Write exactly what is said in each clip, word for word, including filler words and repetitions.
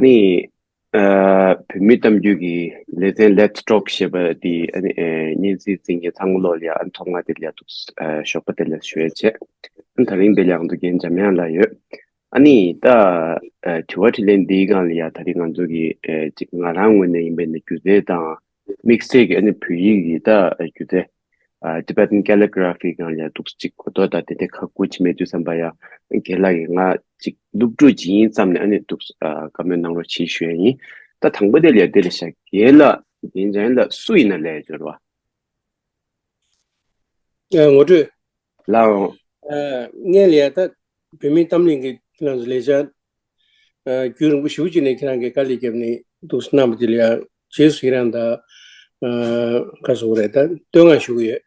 ནི། ཨ། བོད་མིའི་གཏམ་རྒྱུད་ཀྱི་ལེ་ཚན་Let's Talk ཞེས་པ་དེ་ཨ་ནི་ཨེ་སྙན་སེང་འཛིན་མཁན་ཚང་མ་ལོག་ལ་ཡ་ཨ་ནི་ཐོག་མ་དེ་ལ་ཡ་འདུག་ཨ་ཞོགས་པ་དེ་ལ་ཞུ་ཡ་བྱས། ཨ་ནི་དེ་རིང་དེ་ལ་ཡ་ང་ཚོ་རྒན་འཇམ་དབྱངས་ལགས་ཡོད། ཨ་ནི་ད་ཨ་དྲི་བ་དྲིས་ལན་འདིའི་སྒང་ལ་ཡ་ད་རིང་ང་ཚོ་གི་ཨེ་ཅིག་ང་རང་ངོས་ནས་ཡིན་པ་ཡིན་ན་སྒྱུ་རྩལ་དང་དམིགས་བསལ་གྱི་ཨ་ནི་བོད་ཡིག་གི་ད་སྒྱུ་རྩལ། ཨ། Tibetan Calligraphy སྒང་ལ་ཡ་འདུག་ཅིག་གོ་རྟོགས་དང་དེ་འདྲ་ཁ་ཁུ་བྱེད་མེད་དུས་ཙམ་པ་ཡ་རྒན་ལགས་ཀྱིས་ང་ཅིག་སློབ་ཕྲུག་ཅིག་ཡིན་ཙམ་ནས་ཨ་ནི་འདུག་ཨ་བཀའ་མོལ་གནང་རོགས་བྱེད་ཞུ་ཡ་ཡིན། ད་དང་པོ་དེ་ལ་ཡ་དེ་ལ་ཤག་རྒན་ལགས་རྒན་འཇམ་དབྱངས་ལགས་སུ་ཡིན་ན་ལས་འབྱོར་བ། ཨ། ངོ་སྤྲོད། ལགས་འོང་། ཨ། ངས་ལ་ཡ་ད་བོད་མིའི་གཏམ་གླེང་གི་ཁྱེད་རང་ཚོ་ལས་འཆར། ཨ། རྒྱུན་རིང་པོ་ཞེ་པོ་ཅིག་ནས་ཁྱེད་རང་གིས་དཀའ་ལས་བརྒྱབ་ནས་འདུག་གནང་བ་དེ་ལ་ཡང་རྗེས་སུ་ཡི་རང་དང་། ཨ། ག་རེ་ཟེར་དགོས་རེད། ད་བསྟོད་བསྔགས་ཞུ་གི་ཡོད།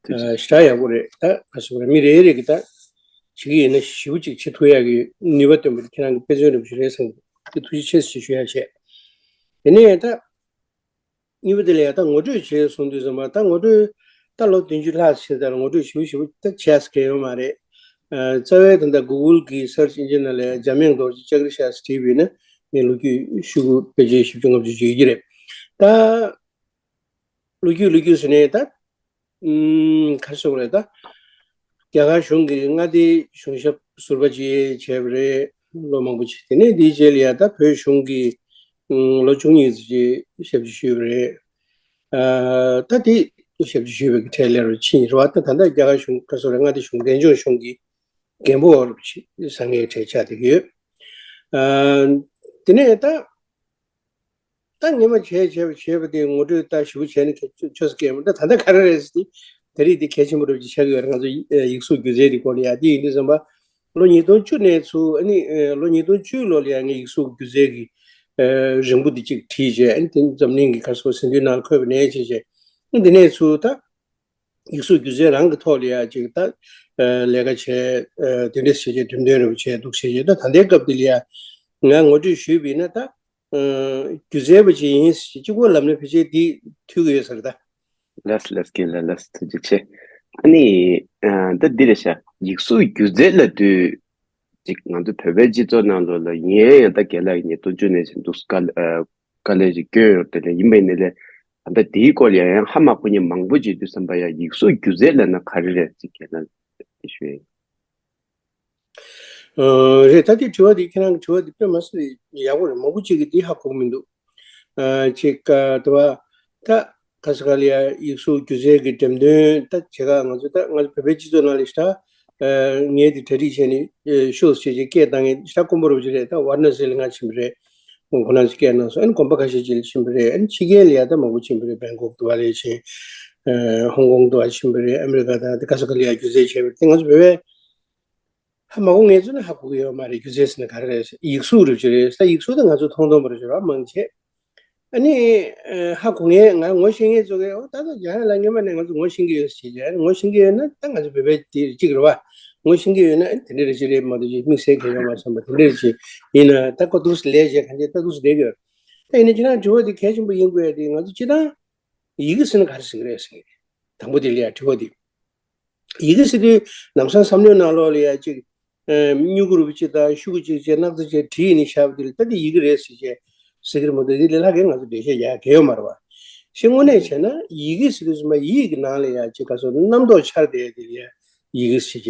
ཨ། ཞེ་དྲག་ཡག་པོ་རེད། ད་ག་རེ་ཟེར་དགོས་རེད། མི་རེ་རེ་གིས་ད་བྱེད་ཀྱི་ཡིན་ན་ཞེ་པོ་ཅིག་བྱེད་ཐུབ་ཡག་གི་ནུས་པ་བཏོན་པ་དེ་ཁྱེད་རང་གི་དཔེ་མཚོན་རིན་པོ་ཆེ་རེད་བསམ་གི་འདུག་ཐུགས་རྗེ་ཆེ་ཞེས་ཞུ་ཡ་བྱས། དེ་ནས་ད། གཉིས་པ་དེ་ལ་ཡང་ད་ངོ་སྤྲོད་བྱས་སོང་དུས་ཙམ་པ། ད་ངོ་སྤྲོད་ད་ལོ་བདུན་ཅུ་ལྷག་ཕྱིན་ཙང་ངོ་སྤྲོད་ཞེ་པོ་ཞེ་པོ་ད་བྱས་ཀྱི་ཡོད་མ་རེད། ཨ། རྩ་བའི་ད་ལྟ་Google གི་search engine ནང་ལ་འཇམ་དབྱངས་རྡོ་རྗེ་ལྕགས་རི་ཤར་ཟེར་བྲིས་པ་ཡིན་ན་ངའི་ལོ་རྒྱུས་ཤོག་གུ་ཕལ་ཆེར་བཞི་བཅུ་ལྔ་བཅུ་ཅིག་ཡོད་ཀྱི་རེད། ད་ལོ་རྒྱུས་ལོ་རྒྱུས་ཟེར་ནས་ད། ཨུམ། ག་རེ་ཟེར་དགོས་རེད། ད་རྒྱ་གར་གཞུང་གིས་མངའ་སྡེའི་གཞུང་ཞབས་ཟུར་པ་ཅིག་བྱས་པ་རེད། ལོ་མང་པོ་ཅིག་དེ་ནས་དེའི་རྗེས་ལ་ཡ་ད་བོད་གཞུང་གིས་ཨུམ། ལོ་བཅུ་གཉིས་ཙམ་ཅིག་ཞབས་ཕྱི་ཞུས་པ་རེད། ཨ། ད་དེ་ཞབས་ཕྱི་ཞུས་པའི་གི་ཁྲལ་ལེན་རུ་ཕྱིན་རེད་བ། ད་ད་ལྟ་རྒྱ་གར་གཞུང་ག་རེ་ཟེར་དགོས་རེད། མངའ་སྡེ་གཞུང་འབྲས་ལྗོངས་གཞུང་གི་རྒན་པོ་རུ་ཆེ་བཟང་ངན་གྲས་ཆགས་བསྡད་ཀྱི་ཡོད། ཨ། དེ་ནས་ད། ད་སྔོན་མ་བྱས་བྱས་པ་བྱས་པ་དེ་ངོ་སྤྲོད་ད་ཞིབ་པོ་བྱས་ནས་ཁྱད་ཆོས་ཆོས་སུ་སྐྱེལ་མ། ད་ད་ལྟ་ག་རེ་རེད་ཟེར་ཏེ། ད་རེས་འདི་གལ་ཆེན་པོ་འདྲ་པོ་ཅིག་ཆགས་ཀྱི་ཡོད་རེད། ང་ཚོ་ཡིག་གཟུགས་སྒྱུ་རྩལ་འདི་སྐོར་ལ་ཡ། དེ་ཡིན་དུས་ཙམ་པ་ལོ་ཉིས་སྟོང་བཅུ་ནས་ཚུར། ཨ་ནི་ལོ་ཉིས་སྟོང་བཅུ་ལོ་ལ་ཡ་ངས་ཡིག་གཟུགས་སྒྱུ་རྩལ་གྱི་རིང་པོ་འདི་གཅིག་བྲིས་བྱས། ཨ་ནི་དེ་འཛམ་གླིང་གི་ག་རེ་ཟེར་དགོས། ཟིན་ཐོའི་ནང་འཁོད་པ་ནས་བྱས་བྱས། ཨ་ནི་དེ་ནས་ཚུར་ད། ཡིག་གཟུགས་སྒྱུ་རྩལ་རང་གི་ཐོག་ལ་ཡ་ཅིག་ད་ལས་ཀ་བྱས། དེ་འདྲ་བྱས་བྱས་འགྲེམས་སྟོན་རེ་བྱས་འདུག་བྱས་བྱས། ད་ད་ལྟའི་སྐབས་འདི་ལ་ཡ་ང་ངོ་སྤྲོད་ཞུས་པ་ཡིན་ན། ད་སྒྱུ་རྩལ་པ་ཅིག་ཡིན་ཟེར་གཅིག་པོ་ལབ་ན་ཕལ་ཆེར་འདི་འཐུས་ཀྱི་ཡོད་ས་རེད་ད། ལགས་ལགས། རྒན་ལགས་ལགས། ཐུགས་རྗེ་ཆེ། ཨ་ནི་ད་འདི་རེད་ཤག་ཡིག་གཟུགས་སྒྱུ་རྩལ་ལབ་དུས་ཅིག་ང་ཚོ་བོད་པའི་སྤྱི་ཚོགས་ནང་ལོགས་ལ་ཡིན་ཡང་ད་རྒན་ལགས་ཉིས་སྟོང་བཅུ་ནས་བྱས་འདུག་དཀའ་ལས་དཀའ་ལས་ཅིག་བསྐྱོན་ཡོད་དེ་ལས་ཡིན་པ་ཡིན་ནའི་ལས། ད་ལྟ་དེའི་སྐོར་ལ་ཡང་ཧ་མ་གོ་མཁན་མང་པོ་ཅིག་འདུག་བསམ་པ་ཡ། ཡིག་གཟུགས་སྒྱུ་རྩལ་ལབ་ན་ག་རེ་རེད་ཟེར་གྱི་ན་དེ་ཞུ་ཡ་ཡིན། ཨ། རེད། ད་དེ་དྲི་བ་དེ་ཁྱེད་རང་གི་དྲི་བ་དེ་དཔེ་མ་སྲིད་ཡག་པོ་རེད། མང་པོ་ཅིག་གིས་དེ་ཧ་གོ་གི་མི་འདུག་ཨ། ཅིག་ཨ། དེ་བ་ད་ག་ས་ག་ལ་ཡ་ཡིག་གཟུགས་སྒྱུ་རྩལ་གྱི་འགྲེམས་སྟོན་ད་བྱེད་ག་ང་ཚོ་ད་ང་ཚོ་བོད་པའི་སྤྱི་ཚོགས་ནང་ལ་ཞེ་དྲག་ངས་དེ་གྲ་སྒྲིག་བྱས་ནས་ཤོག་ཟེར་བྱས་སྐད་བཏང་མཁན་ཞེ་དྲག་དཀོན་པོ་རུ་ཅིག་རེད། ད་ཝཱ་ར་ཎ་སི་ལ་ང་ཕྱིན་པ་རེད། ཁོང་ཁོ་ན་ཚོས་སྐད་གནང་སོང་། ཨ་ནི་དགོན་པ་ཁ་ཤས་ཅིག་ལ་ཕྱིན་པ་རེད། ཨ་ནི་ཕྱི་རྒྱལ་ལ་ཡ་ད་མང་པོ་ཕྱིན་པ་རེད། བེང་ཀོག་དུ་བ་ལ་ཕྱིན། ཨ། ཧོང་ཀོང་དུ་བ་ཕྱིན་པ་རེད། ཨ་མི་རི་ཀ་དང་དེ་ག་ས་ག་ལ་ཡ་སྒྱུ་རྩལ་བྱས་པ་རེད། དེ་ང་ཚོ་བོད་པས་ཧ་མ་གོ་མཁན་ཚོ་ནི་ཧ་གོ་གི་ཡོད་མ་རེད། སྒྱུ་རྩལ་ཟེར་ན་ག་རེ་རེད། ཡིག་གཟུགས་རུ་ཅིག་རེད། ད་ཡིག་གཟུགས་ད་ང་ཚོ་མཐོང་མཐོང་པོ་རུ་ཅིག་རེད་མང་ཆེ། ཨ་ནི་ཨ། ཧ་གོ་མཁན། ང་ངོ་ཤེས་མཁན་ཚོ་གིས་འོ་ད་ད་འཇམ་དབྱངས་ལགས་སྔོན་མ་ནས་ང་ཚོ་ངོ་ཤེས་ཀྱི་ཡོད་ཟེར་བྱས། ཨ་ནི་ངོ་ཤེས་ཀྱི་ཡོད་ན་ད་ང་ཚོ་བོད་པའི་དེ་གཅིག་རེད་བ། ངོ་ཤེས་ཀྱི་ཡོད་ན་ཨ་ནི་དེ་འདྲ་རེད་ཅིག་རེད་མ་གཏོགས་ཅིག་དམིགས་བསལ་གང་ཡོད་མ་བསམ་པ་དེ་འདྲ་རེད་ཅིག་ཡིན་ན། ད་ཁོ་འདུག་སེ་ལས་བྱས་གང་བྱས་ད་འདུག་སེ་བསྡད་ཀྱི་ཡོད། ད་ཡིན་ན་ཁྱེད་རང་དྲི་བ་དེ་གལ་ཆེན་པོ་ཡིན་དགོས་ཡ་དེ། ང་ཚོ་སྤྱིར་བཏང་ཡི་གེ་ཟེར་ན་ག་རེ་ཟེར་གྱི་རེད་ཟེར་གྱི་རེད། དང་པོ་དེ་ལ་ཡ་དྲི་བ་དེ། ཡི་གེ་ཟེར་དུས་ལམ་སང་བསམ་བློའི་ནང་ལོགས་ལ་ཡ་ཅིག་ཨ། སྨྱུ་གུ་རུ་ཅིག་དང་ཤུ་གུ་ཅིག་བྱས་སྣག་ཚ་བྱས་བྲིས་ནས་བཞག་པ་དེ་ལ་ད་དེ་ཡི་གེ་རེད་ཟེར་བྱས་ཟེར་གྱི་རེད་མ་གཏོགས། དེ་ལས་ལྷག་གི་ང་ཚོ་འགྲེལ་བཤད་རྒྱག་གི་ཡོད་མ་རེད་བ། ཞེས་དངོས་གནས་བྱས་ན་ཡི་གེ་ཟེར་དུས་ཙམ་པ་ཡིད་ཀྱི་ནང་ལ་ཡ་ཅིག་ག་ཚོད་རྣམ་རྟོག་འཆར་བསྡད་དེ་ལ་ཡ་ཡི་གེ་ཟེར་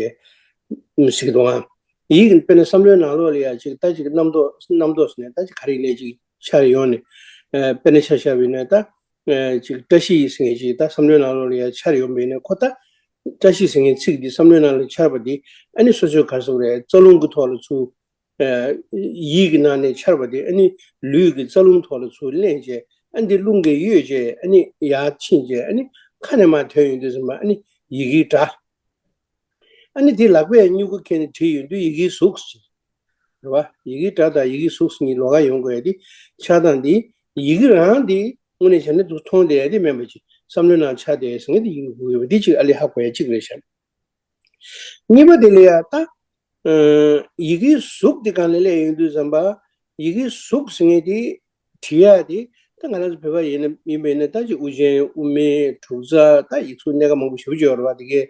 བྱས་ཟེར་གྱི་འདུག་ཨང་། ཡིད་ཀྱི་དཔེར་ན་བསམ་བློའི་ནང་ལོགས་ལ་ཡ་ཅིག་ད་ཅིག་རྣམ་རྟོག་རྣམ་རྟོག་ཟེར་ནས་ད་ཅིག་ག་རེ་ཡིན་ནའི་ཅིག་འཆར་ཡོང་ནས། ཨ། དཔེར་ན་ཆ་བཞག་པ་ཡིན་ན་ད། ཨ། ཅིག་བཀྲ་ཤིས་ཟེར་མཁན་ཅིག་ད་བསམ་བློའི་ནང་ལོགས་ལ་ཡ་འཆར་ཡོང་བ་ཡིན་ན། ཁོ་ད་བཀྲ་ཤིས་ཟེར་མཁན་ཚིག་འདི་བསམ་བློའི་ནང་ལ་འཆར་བ་འདི་ཨ་ནི་སོ་སོའི་ག་རེ་ཟེར་དགོས་རེད། རྩ་རླུང་གི་ཐོག་ལ་ཚུར། ཨ། ཡིད་ཀྱི་ནང་ནས་འཆར་བ་འདི་ཨ་ནི་ལུས་ཀྱི་རྩ་རླུང་ཐོག་ལ་ཚུར་ལེན་བྱས། ཨ་ནི་འདི་རླུང་གིས་གཡོས་བྱས་ཨ་ནི་ཡར་ཕྱིན་བྱས་ཨ་ནི་ཁ་ནས་མར་ཐོན་ཡོང་དུས་ཙམ་པ་ཨ་ནི་ཡི་གེའི་སྒྲ། ཨ་ནི་དེ་ལག་པས་སྨྱུ་གུ་ཁྱེར་ནས་བྲིས་ཡོང་དུས་ཡི་གེའི་གཟུགས་ཟེར། རེད་བ། ཡི་གེའི་སྒྲ་དང་ཡི་གེའི་གཟུགས་གཉིས་ལོགས་ཀ་ཡོང་དགོས་ཡ་དེ་ཆགས་སྟངས་དེ། ཡི་གེ་རང་དེ་དངོས་གནས་བྱས་ན་འདུག་མཐོང་བསྡད་ཡ་དེ་མིན་པ་ཅིག་བསམ་བློའི་ནང་འཆར་བསྡད་ཡ་ཟེར་མཁན་དེ་ཡིན་དགོས་ཡོད་པ་དེ་གཅིག་ཨ་ལས་ཧ་གོ་ཡ་གཅིག་རེད་ཤག་གཉིས་པ་དེ་ལ་ཡ་ད། ཨ། ཡི་གེའི་གཟུགས་དེ་སྒང་ལ་སླེབས་ཡོང་དུས་ཙམ་པ། ཡི་གེའི་གཟུགས་ཟེར་མཁན་དེ་བྲིས་ཡ་དེ། ད་ང་རང་ཚོ་བོད་པ་ཡིན་ན་ཡིན་པ་ཡིན་ན་ད་ཅིག་དབུ་ཅན་དབུ་མེད་དྲུག་རྩ་ད་ཡིག་གཟུགས་སྣ་ཁ་མང་པོ་ཞེ་པོ་ཅིག་ཡོད་རེད་བ། དེ་གའི་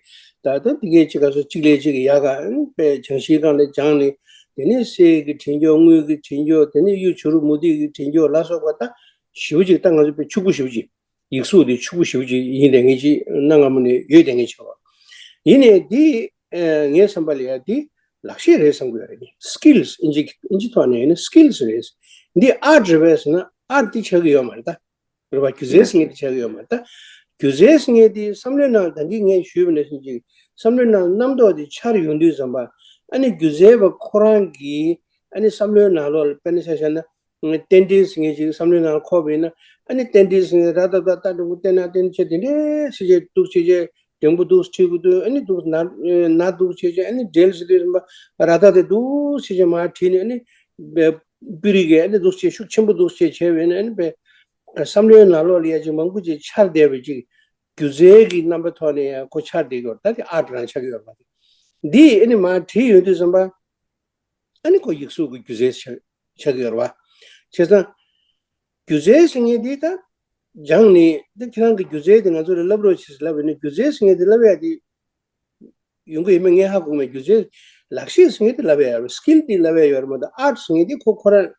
ད་ད་དེ་གའི་གཅིག་ག་ཚོད་གཅིག་ལས་གཅིག་ཡག་ག་དཔེ་སྦྱང་གཞིའི་སྒང་ལ་སྦྱངས་ནས་ དེ་ནས་གསེར་གྱི་བྲིས་འཇོག་དངུལ་གྱི་བྲིས་འཇོག་དེ་ནས་གཡུ་བྱུ་རུ་མུ་ཏིག་གི་བྲིས་འཇོག་ལ་སོགས་པ་ད་ཞེ་པོ་ཅིག་ད་ང་ཚོ་དཔེ་ཕྱུག་པོ་ཞེ་པོ་ཅིག་ཡིག་གཟུགས་དེ་ཕྱུག་པོ་ཞེ་པོ་ཅིག་ཡིན་བསྡད་མཁན་ཅིག་གནའ་སྔ་མོ་ནས་ཡོད་བསྡད་མཁན་ཆགས་པ། ཡིན་ནའི་འདི་ངའི་བསམ་པ་ལ་ཡ་འདི་ལག་ཤེས་རེད་བསམ་གྱི་ཡོད་རེད། Skills ཨིན་ཇི་ཨིན་ཇི་ཐོག་ནས་ཡིན་ན་Skills རེད། འདི་Art རེད་པས་ཟེར་ན་Art འདི་ཆགས་ཀྱི་ཡོད་མ་རེད་ད། རེད་པ། སྒྱུ་རྩལ་ཟེར་མཁན་དེ་ཆགས་ཀྱི་ཡོད་མ་རེད་ད། སྒྱུ་རྩལ་ཟེར་མཁན་དེ་བསམ་བློའི་ནང་ད་གིན་ངས་ཞུས་པ་ནང་བཞིན་ཅིག་བསམ་བློའི་ནང་རྣམ་རྟོག་དེ་འཆར་ཡོང་དུས་ཙམ་པ། ཨ་ནི་སྒྱུ་རྩལ་པ་ཁོ་རང་གིས་ཨ་ནི་བསམ་བློའི་ནང་ལོགས་ལ་དཔེར་ན་ཆ་བཞག་ན་རྟེན་འབྲེལ་ཟེར་མཁན་ཅིག་བསམ་བློའི་ནང་འཁོར་བ་ཡིན་ན། ཨ་ནི་རྟེན་འབྲེལ་ཟེར་མཁན་ར་ཏབ་ཏབ་ཏ་འགྲེང་བུ་བསྟན་ན་བསྟན་བྱས་དེ་འདྲས་ཟེར་བྱས་འདུག་བྱས་བྱས་འགྲེང་བུ་འདུག་བྲིས་དགོས་འདུག་ཨ་ནི་འདུག་ན་ན་འདུག་བྱས་བྱས་ཨ་ནི་འབྲེལ་ཟེར་དུས་ཙམ་པ་ར་ཏབ་དེ་འདུག་བྱས་བྱས་མར་བྲིས་ནས། ཨ་ནི་སྤུ་རིས་ཀྱི་ཨ་ནི་འདུག་བྱས་ཤུགས་ཆེན་པོ་འདུག་བྱས་བྱས་པ་ཡིན་ན། ཨ་ནི་བས། བསམ་བློའི་ནང་ལོགས་ལ་ཡ་ཅིག་མང་པོ་ཅིག་འཆར་བསྡད་པའི་ཅིག་སྒྱུ་རྩལ་གྱི་རྣམ་པའི་ཐོག་ནས་ཡང་ཁོ་འཆར་བསྡད་ཡོད་ད། དེ་Art རང་ཆགས་ཀྱི་ཡོད་པ་དེ། འདི་ཨ་ནི་མར་བྲིས་ཡོང་དུས་ཙམ་པ། ཨ་ནི་ཁོ་ཡིག་གཟུགས་ཀྱི་སྒྱུ་རྩལ་ཆགས་ཆགས་ཀྱི་ཡོད་རེད་པ། བྱས་ཙང་། སྒྱུ་རྩལ་ཟེར་མཁན་འདི་ད་སྦྱངས་ནས་འདི་ཁྱེད་རང་གི་སྒྱུ་རྩལ་དེ་ང་ཚོ་ལ་བསླབ་རོགས་བྱེད་ཟེར་ལབ་པ་ཡིན་ན། སྒྱུ་རྩལ་ཟེར་མཁན་འདི་བསླབ་ཡ་དེ། ཡོང་གི་ཡོད་མེད་ངས་ཧ་གོ་མེད། སྒྱུ་རྩལ་ལག་ཤེས་ཟེར་མཁན་དེ་ལབ་ཡ་ཡོད་རེད། Skill དེ་ལབ་ཡ་ཡོད་རེད་མ་གཏོགས། Art ཟེར་མཁན་དེ་ཁོ་ཁོ་རང་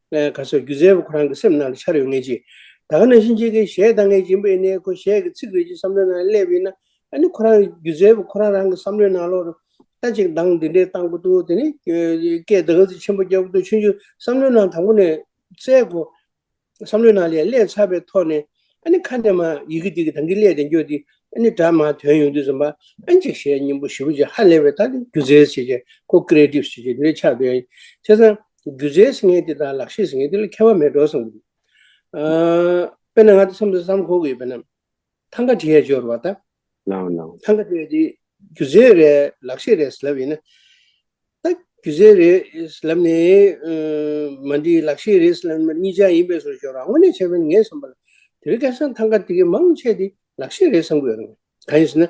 ཨ་ག་ཚོད་སྒྱུ་རྩལ་པ་ཁོ་རང་གི་སེམས་ནང་ལ་འཆར་ཡོང་མཁན་ཅིག་ད་ག་ནང་བཞིན་ཅིག་གིས་གཞས་བཏང་མཁན་ཅིག་ཡིན་པ་ཡིན་ནའི་ཁོ་གཞས་ཀྱི་ཚིག་རེ་ཅིག་བསམ་བློའི་ནང་སླེབས་ཡིན་ན། ཨ་ནི་ཁོ་རང་སྒྱུ་རྩལ་པ་ཁོ་རང་རང་གི་བསམ་བློའི་ནང་ལོགས་ལ་ད་ཅིག་གདངས་འདི་འདྲས་བཏང་དགོས་འདུག་དེ་ནི་སྐད་ད་ག་ཚོད་ཆེན་པོ་རྒྱག་དགོས་འདུག་ཆུང་ཆུང་བསམ་བློའི་ནང་དང་པོ་ནས་བཙལ་དགོས། བསམ་བློའི་ནང་ལ་སླེབས་ཚར་བའི་ཐོག་ནས། ཨ་ནི་ཁ་ནས་མར་ཡི་གེ་འདི་གི་ད་གིན་སླེབས་བསྡད་རྒྱུ་འདི་ཨ་ནི་སྒྲ་མར་ཐོན་ཡོང་དུས་ཙམ་པ། ཨ་ནི་ཅིག་གཞས་སྙན་པོ་ཞེ་པོ་ཅིག་ཧ་ལས་པའི་ད་ནི་སྒྱུ་རྩལ་བྱེད་བྱེད་ཁོ་Creative བྱེད་བྱེད་འདི་འདྲ་ཆགས་བསྡད་ཡོད། བྱས་ཙང་སྒྱུ་རྩལ་ཟེར་མཁན་འདི་དང་ལག་ཤེས་ཟེར་མཁན་འདི་ལ་ཁྱད་པར་མེད་འགྲོ་བསམ་གྱི་འདུག་ཨ། དཔེར་ན་ང་ཚོ་མཚམས་མཚམས་གོ་གི་ཡོད། དཔེར་ན་ཐང་ག་བྲིས་ཡ་ཅིག་ཡོད་རེད་པ་ད། ལའོ་ལའོ། ཐང་ག་བྲིས་ཡ་དེ་སྒྱུ་རྩལ་རེད་ལག་ཤེས་རེད་ཟེར་ལབ་ཡིན་ན། ད་སྒྱུ་རྩལ་རེད་ལབ་ནས་ཨ་མ་འགྲིག་ལག་ཤེས་རེད་ལབ་ནས་གཉིས་ཆ་ཡིན་པའི་བཟོ་ཞིག་ཡོད་རེད། དངོས་གནས་བྱས་པ་ཡིན་ན་ངའི་བསམ་པ་ལ་དེ་རིང་ཁ་སང་ཐང་ག་དེ་གའི་མང་ཆེ་དེ་ལག་ཤེས་རེད་བསམ་གྱི་ཡོད་རེད། གང་ཡིན་ཟེར་ན།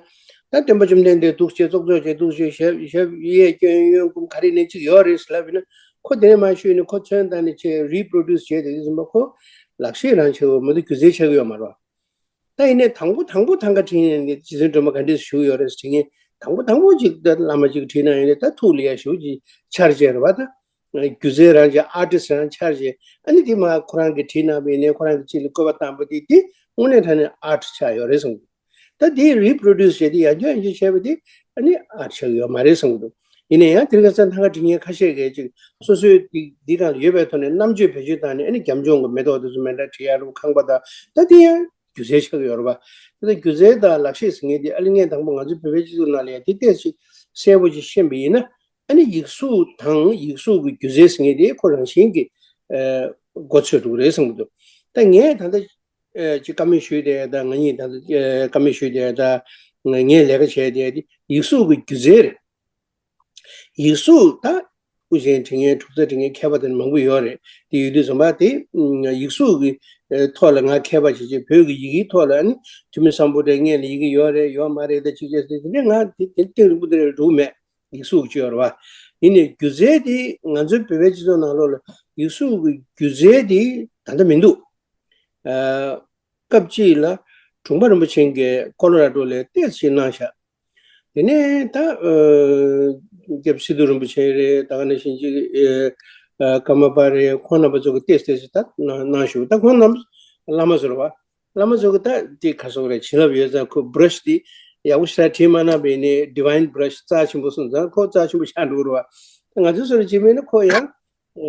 ད་སྟོན་པ་བཅོམ་ལྡན་འདས་འདུག་བྱས་ཙོག་ཙོག་བྱས་འདུག་བྱས་ཞབས་ཞབས་གཡས་སྐྱོན་གཡོན་བསྐུམ་ག་རེ་ནས་ཅིག་ཡོད་རེད་ལབ་ཡིན་ན། ཁོ་དེ་ནས་མར་ཞུས་ནས་ཁོ་ཚོན་བཏང་ནས་བྱས་Reproduce བྱས་དེ་ཚོ་ཚང་མ་ཁོ་ལག་ཤེས་རང་ཆགས་ཡོད་མ་གཏོགས་སྒྱུ་རྩལ་ཆགས་ཀྱི་ཡོད་མ་རེད། ད་ཡིན་ནའི་དང་པོ་དང་པོ་ཐང་ག་བྲིས་ནས་ནི་རྗེ་བཙུན་སྒྲོལ་མ་ག་འདྲས་བཞུགས་ཡོད་རེད་ཟེར་མཁན། དང་པོ་དང་པོ་ཅིག་ད་བླ་མ་ཅིག་བྲིས་གནང་ཡོད་ནའི་ད་ཐུགས་ལ་ཡ་ཞེ་པོ་ཅིག་འཆར་བྱས་རེད་པ་ད། སྒྱུ་རྩལ་རང་ཅིག་Artist རང་འཆར་བྱས། ཨ་ནི་དེ་མར་ཁོ་རང་གིས་བྲིས་གནང་བ་ཡིན་ནའི་ཁོ་རང་གིས་ཅིག་ལ་བཀོད་པ་བཏང་བ་དེ་དེ་དངོས་གནས་དྲང་གནས་Art ཆགས་ཡོད་རེད་བསམ་གྱི། ད་དེ་Reproduce བྱས་ཏེ་ཡར་རྒྱས་ཡར་རྒྱས་བྱས་པ་དེ་ཨ་ནི་Art ཆགས་ཡོད་མ་རེད་བསམ་གྱི་འདུག་ཡིན་ན་ཡང་དེ་རིང་ཁ་སང་ཐང་ག་བྲིས་མཁན་ཁ་ཤས་ཀྱིས་ཅིག་སོ་སོའི་དེ་དེ་སྒང་ལ་ཡོད་པའི་ཐོག་ནས་རྣམ་དཔྱོད་བེད་སྤྱོད་བཏང་ནས། ཨ་ནི་རྒྱབ་ལྗོངས་ཀྱི་མེ་ཏོག་དེ་ཚོ་མེ་འདྲ་བྲིས་ཡ་རུ་ཁང་པ་དང་། ད་དེ་ཡང་སྒྱུ་རྩལ་ཆགས་ཀྱི་ཡོད་རེད་པ། དེ་ལྟར་སྒྱུ་རྩལ་དང་ལག་ཤེས་ཟེར་མཁན་དེ་ཨ་ལེ་ངས་དང་པོ་ང་ཚོའི་བོད་པའི་སྤྱི་ཚོགས་ནང་ལ་ཡང་དེ་ཏོག་ཙམ་གསལ་པོ་ཅིག་ཤེས་པ་ཡིན་ན། ཨ་ནི་ཡིག་གཟུགས་དང་ཡིག་གཟུགས་ཀྱི་སྒྱུ་རྩལ་ཟེར་མཁན་དེ་ཁོ་རང་བཞིན་གྱིས་ཨ་མགོ་ཚོས་འགྲོ་གི་རེད་བསམ་གྱི་འདུག་ད་ངས་ད་ལྟ་ཨ་ཅིག་བཀའ་མོལ་ཞུས་བསྡད་ཡ་དང་། ང་གཉིས་ད་ལྟ་ཨ་བཀའ་མོལ་ཞུས་བསྡད་ཡ་དང་། ང་ངས་ལས་ཀ་བྱས་བསྡད་ཡ་དེ་ཡིག་གཟུགས་ཀྱི་སྒྱུ་རྩལ་རེད། ཡིག་གཟུགས་ད་དབུ་ཅན་བྲིས་མཁན་དྲུག་རྩ་བྲིས་མཁན་མཁས་པ་དེ་མང་པོ་ཡོད་རེད། དེ་ཡོད་དུས་ཙམ་པ་དེ་ཡིག་གཟུགས་ཀྱི་ཐོག་ལ་ང་མཁས་པ་བྱེད་ཆེད། བོད་ཀྱི་ཡི་གེའི་ཐོག་ལ་ཨ་ནི་ཐུ་མི་སམ་བྷོ་ཊའི་སྔོན་ལ་ཡི་གེ་ཡོད་རེད་ཡོད་མ་རེད། ད་ཅིག་བྱས་ཟེར་དེ་འདྲ་ང་དེ་དེ་གཏིང་རིང་པོ་དེ་འགྲོ་གི་མེད། ཡིག་གཟུགས་ཀྱི་ཡོད་རེད་པ། ཡིན་ནའི་སྒྱུ་རྩལ་དེ་ང་ཚོའི་བོད་པའི་སྤྱི་ཚོགས་ནང་ལོགས་ལ་ཡིག་གཟུགས་ཀྱི་སྒྱུ་རྩལ་དེ་ད་ལྟ་མི་འདུག་ཨ་སྐབས་གཅིག་ལ་དྲུང་པ་རིན་པོ་ཆེ་གིས་ཀོ་ལོ་ར་ཌོ་ལ་ཏོག་ཙམ་གནང་ཤག་དེ་ནས་ད་ཨ་སྐྱབས་སི་ཏུ་རིན་པོ་ཆེ་རེད། ད་ག་ནང་བཞིན་ཅིག་ཨ་ཀརྨ་པ་རེད། ཁོང་རྣམ་པ་ཚོ་གིས་ཏོག་ཙམ་ཏོག་ཙམ་ད་གནང་གནང་ཞུ། ད་ཁོང་རྣམས་བླ་མ་ཚོ་རེད་པ། བླ་མ་ཚོ་གིས་ད་དེ་ག་སོགས་རེད། བྱིན་རླབས་ཡོད་ཙང་ཁོ་བྷ་ར་ཤི་དེ་ཡག་པོ་ཞེ་དྲག་བྲིས་མ་གནང་བས་ནས་Divine Brush རྩ་ཆེན་པོ་སོང་ཙང་ཁོ་རྩ་ཆེན་པོ་ཆགས་འགྲོ་གི་རེད་པ། ད་ང་ཚོ་ཚོར་བྱེད་མིན་ན་ཁོ་ཡང་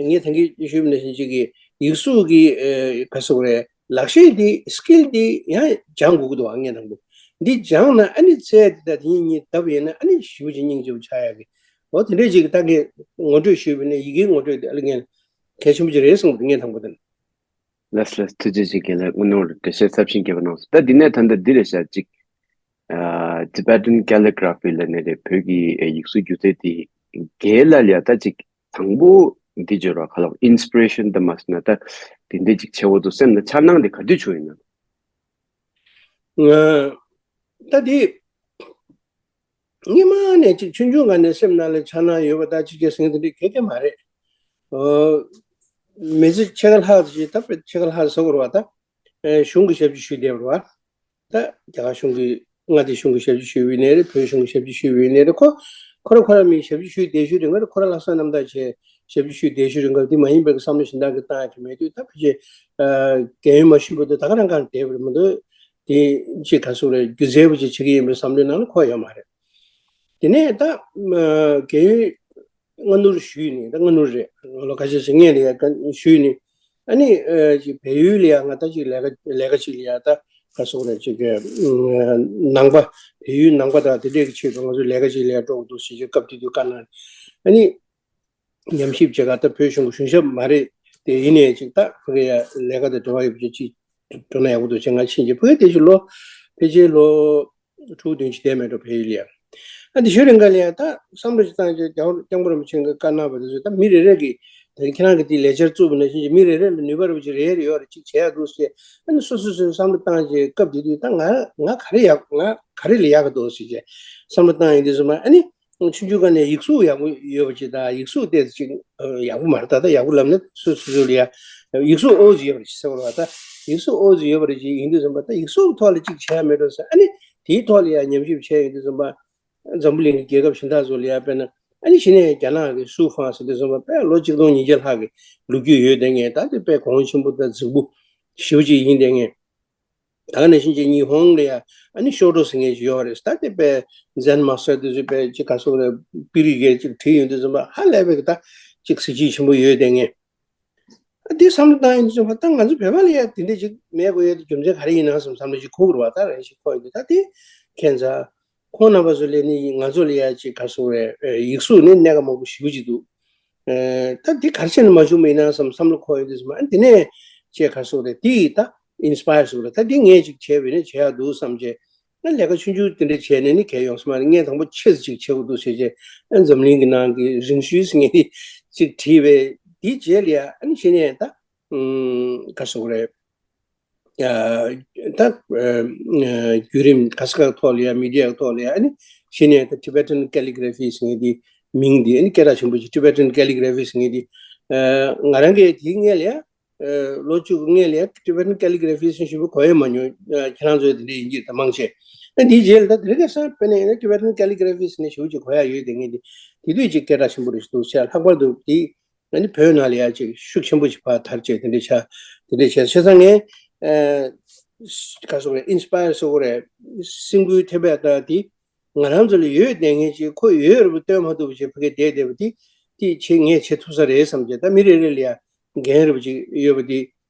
ངས་ད་གིན་ཞུས་པ་ནང་བཞིན་ཅིག་གི་ཡིག་གཟུགས་ཀྱི་ཨ་ག་སོགས་རེད། ལག་ཤེས་འདི་Skill འདི་ཡང་སྦྱང་དགོས་ཀྱི་འདུག་པ། ངས་དང་པོ་འདི་སྦྱངས་ན་ཨ་ནི་རྩལ་འདི་དང་དེ་གཉིས་བསྡེབས་ཡིན་ན་ཨ་ནི་ཞེ་པོ་ཅིག་སྙིང་རྗེ་པོ་ཆགས་ཡག་གི། འོ་དེ་འདྲས་ཅིག་ད་ངས་ངོ་སྤྲོད་ཞུས་པ་ཡིན་ན་ཡི་གེའི་ངོ་སྤྲོད་འདི་ཨ་ལེ་ངས་གལ་ཆེན་པོ་ཅིག་རེད་བསམ་གི་འདུག་ངས་དང་པོ་དེ་ལ། ལགས་ལགས། ཐུགས་རྗེ་ཆེ། རྒན་ལགས་དངོས་གནས་འགྲེལ་བཤད་ཚབས་ཆེན་རྒྱབ་གནང་སོང་། ད་འདི་ནས་ད་ལྟ་འདི་རེད་ཤག་ཅིག་ཨ་Tibetan Calligraphy ལབ་ནི་རེད། བོད་ཀྱི་ཡིག་གཟུགས་སྒྱུ་རྩལ་དེ་རྒན་ལགས་ལ་ཡ་ད་ཅིག་དང་པོ་འདི་བརྗོད་རོགས། ག་ལ་Inspiration དེ་མ་ཟེར་ན་ད་དེ་འདྲ་ཅིག་བྱེད་འོ་དུ་སེམས་ལ་འཆར་སྣང་དེ་ག་དུས་བྱུང་ཡིན་ན། ང་ད་དེ་སྔོན་མ་ནས་ཅིག་ཆུང་ཆུང་སྒང་ནས་སེམས་ནང་ལ་འཆར་སྣང་ཡོད་པ་ད་ཅིག་ཅིག་ཟེར་མཁན་དེ་འདྲ་གང་ཡང་མ་རེད། ཨོ། མི་ཚེ་ཕྱེད་ཀ་ལྷག་ཅིག་ད་དཔེ་ཕྱེད་ཀ་ལྷག་ཟེར་དགོས་རེད་པ། ད་ཨེ་གཞུང་གི་ཞབས་ཕྱི་ཞུས་བསྡད་པ་རེད་པ། ད་རྒྱ་གར་གཞུང་གི་མངའ་སྡེ་གཞུང་གི་ཞབས་ཕྱི་ཞུས་པ་ཡིན་ནའི་རེད། བོད་གཞུང་གི་ཞབས་ཕྱི་ཞུས་པ་ཡིན་ནའི་རེད། ཁོ་ཁོ་རང་ཁོ་རང་མི་ཞབས་ཕྱི་ཞུས་བསྡད་ཞུས་དེ་ང་རང་ཁོ་རང་ལྷག་བསམ་རྣམ་དག་བྱས། ཞབས་ཕྱི་ཞུས་བསྡད་ཤུལ་རིང་ག་དེ་མ་ཡིན་པའི་བསམ་བློ་གཞན་དག་གི་བཏང་ཡ་དེ་མེད་དུས། ད་ཕལ་ཆེར་རྒན་ཡོལ་མ་ཞུས་བར་དུ་ད་ག་རང་གང་བསྡད་པ་རེད་མ་གཏོགས། དེ་ཅིག་ག་སོགས་རེད། སྒྱུ་རྩལ་པོ་ཅིག་བྱེད་ཀྱི་ཡིན་པའི་བསམ་བློའི་ནང་ལ་འཁོར་ཡོད་མ་རེད། དེ་ནས་ད་རྒན་ཡོལ་སྔ་སྣུར་ཞུས་ནས། ད་སྔ་སྣུར་རེད། ལོ་ཁ་ཤས་ཤིག་སྔོན་ལ་ཡ་ཞུས་ནས། ཨ་ནི་ཅིག་བལ་ཡུལ་ལ་ཡ་ང་ད་ཅིག་ལས་ཀ་ལས་ཀ་ཅིག་ལ་ཡ། ད་ག་སོགས་རེད། ཅིག་ནང་པ། བལ་ཡུལ་ནང་པ་དང་དེ་འདྲས་ཀྱི་ཆེད་དུ་ང་ཚོ་ལས་ཀ་ཅིག་ལ་ཡ་འགྲོ་དགོས་འདུག་ཟེར་བྱས་སྐབས་དེ་དུས་བཀའ་གནང་། ཨ་ནི་ཉམས་ཞིབ་བྱེད་ག་ད་བོད་གཞུང་གི་གཞུང་ཞབས་མ་རེད་དེ། ཡིན་ནའི་ཅིག་ད་ཕ་གི་ཡ་ལས་ཀ་དང་འབྲེལ་བ་ཡོད་པ་ཅིག་འགྲོ་ན་ཡག་པོ་འདུག་ཅེས་ང་ཕྱིན་རྗེས། ཕ་གི་དེ་ཅིག་ལོ་ཕལ་ཆེར་ལོ་དྲུག་བདུན་ཅིག་བསྡད་མེད་འགྲོ། བལ་ཡུལ་ལ་ཡ། ཨ་འདི་ཞུ་རིང་ག་ལ་ཡ་ད་བསམ་བློ་ཅིག་བཏང་རྗེས། རྒྱལ་བ་སྐྱབས་མགོན་རིན་པོ་ཆེ་གིས་བཀའ་གནང་བ་དེ་ཚོ་ད་མི་རེ་རེ་གིས། ད་ཁྱེད་རང་གིས་དེ་ལས་འཆར་བཙུགས་པ་ནང་བཞིན་གྱི་མི་རེ་རེ་ལ་ནུས་པ་རེ་བ་ཅིག་རེ་རེ་ཡོད་རེད། ཅིག་བྱེད་ཡག་འདུག་ཟེར། ཨ་ནི་སོ་སོ་སོས་བསམ་བློ་བཏང་རྗེས་སྐབས་དེ་དུས་ད་ང་ང་ག་རེ་ཡག་ང་ག་རེ་ལ་ཡག་གི་འདུག་ཟེར་བྱས་བསམ་བློ་བཏང་ཡིན་དུས་ཙམ་པ། ཨ་ནི་ཆུང་ཆུང་སྒང་ནས་ཡིག་གཟུགས་ཡག་པོ་ཡོད་པ་ཅིག་དང་། ཡིག་གཟུགས་དེ་ཅིག་ཡག་པོ་མ་རེད། ད་ད་ཡག་པོ་ལབ་ན་སོ་སོ་སོ་ལ་ཡ་ཡིག་གཟུགས་ཨོ་ཙི་ཡོད་པ་རེད་ཟེར་བ་རེད་བ། ད་ཡིག་གཟུགས་ཨོ་ཙི་ཡོད་པ་རེད་ཅིག་ཡིན་དུས་ཙམ་པ། ད་ཡིག་གཟུགས་ཐོག་ལ་ཅིག་བྱས་མེད་འགྲོ་ཟེར། ཨ་ནི་དེའི་ཐོག་ལ་ཡ་ཉམས་ཞིབ་བྱས་ཡོང་དུས་ཙམ་པ། འཛམ་བུ་གླིང་གི་རྒྱལ་ཁབ་གཞན་དག་ཚོ་ལ་ཡ་དཔེར་ན། ཨ་ནི་གཞི་ནས་རྒྱ་ནག་གི་སུའུ་ཧྥང་ཟེར་དུས་ཙམ་པ། དཔེ་ལོ་གཅིག་སྟོང་ཉིས་བརྒྱ་ལྷག་གི་ལོ་རྒྱུས་ཡོད་དེ། ངས་ད་དེ་དཔེ་གོང་ཆེན་པོ་དང་རྫིག་པོ་ཞེ་པོ་ཅིག་ཡིན་དེ། ངས་ད་ག་ནང་བཞིན་གྱི་ཉི་ཧོང་ལ་ཡ་ཨ་ནི་ཤོ་ཏོ་ཟེར་མཁན་ཅིག་ཡོད་རེད། ད་དེ་དཔེ་ཛེན་མ་སི་ཊར་དེ་ཚོས་དཔེ་ཅིག་ག་སོགས་རེད། པིར་གྱིས་ཅིག་བྲིས་ཡོང་དུས་ཙམ་པ། ཧ་ལས་པའི་ད་ཅིག་གཟི་བརྗིད་ཆེན་པོ་ཡོད་དེ། ངས་ཨ་འདི་བསམ་བློ་བཏང་ཡོང་དུས་ཙམ་པ། ད་ང་ཚོ་བོད་པ་ལ་ཡ་དེ་འདྲ་ཅིག་མེད་དགོས་ཡ་དེ་རྒྱུ་མཚན་ག་རེ་ཡིན་ན་བསམ། བསམ་བློ་ཅིག་འཁོར་དགོས་རེད་བ། ད་རེ་ཞིག་འཁོར་ཡོང་དུས། ད་དེ་ཁྱད་མཚར། ཁོང་རྣམ་པ་ཚོ་ལས་ནི་ང་ཚོ་ལ་ཡ་ཅིག་ག་སོགས་རེད། ཡིག་གཟུགས་ནི་གནད་འགག་མང་པོ་ཞེ་པོ་ཅིག་འདུག་ཨེ། ད་འདི་ག་རེ་བྱས་ནས་མ་བྱུང་བ་ཡིན་ན་བསམ། བསམ་བློ་འཁོར་ཡོང་དུས་ཙམ་པ། ཨ་འདི་ནས་ཅིག་ག་སོགས་རེད། འདི་ད་ཨིན་སི་པ་ཡར་སོགས་རེད། ད་འདི་ངས་ཅིག་བྱས་པ་ཡིན་ན་བྱེད་ཡག་འདུག་བསམ་བྱས། ཨ་ལས་ཀ་ཆུང་ཆུང་དེ་འདྲ་བྱས་ནས་ནི་གང་ཡོང་ས་མ་རེད། ངས་དང་པོ་ཆེ་ཙམ་ཅིག་བྱེད་དགོས་འདུག་ཟེར་བྱས། ཨ་འཛམ་གླིང་གི་ནང་གི་རིང་ཤོས་ཟེར་མཁན་དེ་ཅིག་བྲིས་པས། དེའི་རྗེས་ལ་ཡ་ཨ་ནི་གཞི་ནས་ད་ཨུམ་ག་སོགས་རེད། ཨ་ད་ཨ་བརྒྱུད་རིམ་ག་ས་ག་ཐོག་ལ་ཡ། མི་ཌི་ཡ་གི་ཐོག་ལ་ཡ། ཨ་ནི་གཞི་ནས་ད་Tibetan Calligraphy ཟེར་མཁན་དེ་མིང་དེ། ཨ་ནི་སྐད་གྲགས་ཆེན་པོ་ཅིག Tibetan Calligraphy ཟེར་མཁན་དེ། ཨ་ང་རང་གིས་དེའི་སྔོན་ལ་ཡ། ཨ་ལོ་བཅུ་གི་སྔོན་ལ་ཡ་Tibetan Calligraphy ཟེར་ཞེ་པོ་གོ་ཡ་མ་མྱོང་། ཨ་ཁྱེད་རང་ཚོ་དེ་འདྲ་ཡིན་གྱི་རེད། ད་མང་ཆེ། ཨ་དེའི་རྗེས་ལ་ད་དེ་རིང་ཁ་སང་དཔེར་ན་ཡིན་ན་Tibetan Calligraphy ཟེར་ནས་ཞེ་པོ་ཅིག་གོ་ཡ་ཡོད་དེ། ངས་དེ་དེ་དུས་ཅིག་སྐད་གྲགས་ཆེན་པོ་རེད་འདུག་ཟེར། ལྷག་པར་དུ་དེ་ཨ་ནི་བོད་ནང་ལ་ཡ་ཅིག་ཤུགས་ཆེན་པོ་ཅིག་ཕར་དར་བྱས། དེ་འདྲ་ཆགས། དེ་འདྲ་བྱས། བྱས་ཙང་ངས་ཨ་ག་སོགས་རེད། ཨིན་སི་པ་ཡར་སོགས་རེད། སེམས་འགུལ་ཐེབས་པ་ལྟར་དེ་ང་རང་ཚོ་ལ་ཡོད་བསྡད་མཁན་ཅིག་ཁོ་ཡོད་རེད་པ་སྟོན་མ་ཐུབ་པ་བྱས། ཕ་གིར་བསྡད་བསྡད་པ་དེ་དེ་བྱེད། ངས་བྱེད་ཐུབ་ས་རེད་བསམ་བྱས། ད་མི་རེ་རེ་ལ་ཡ་འགན་རེད་པ་ཅིག་ཡོད་པ་དེ།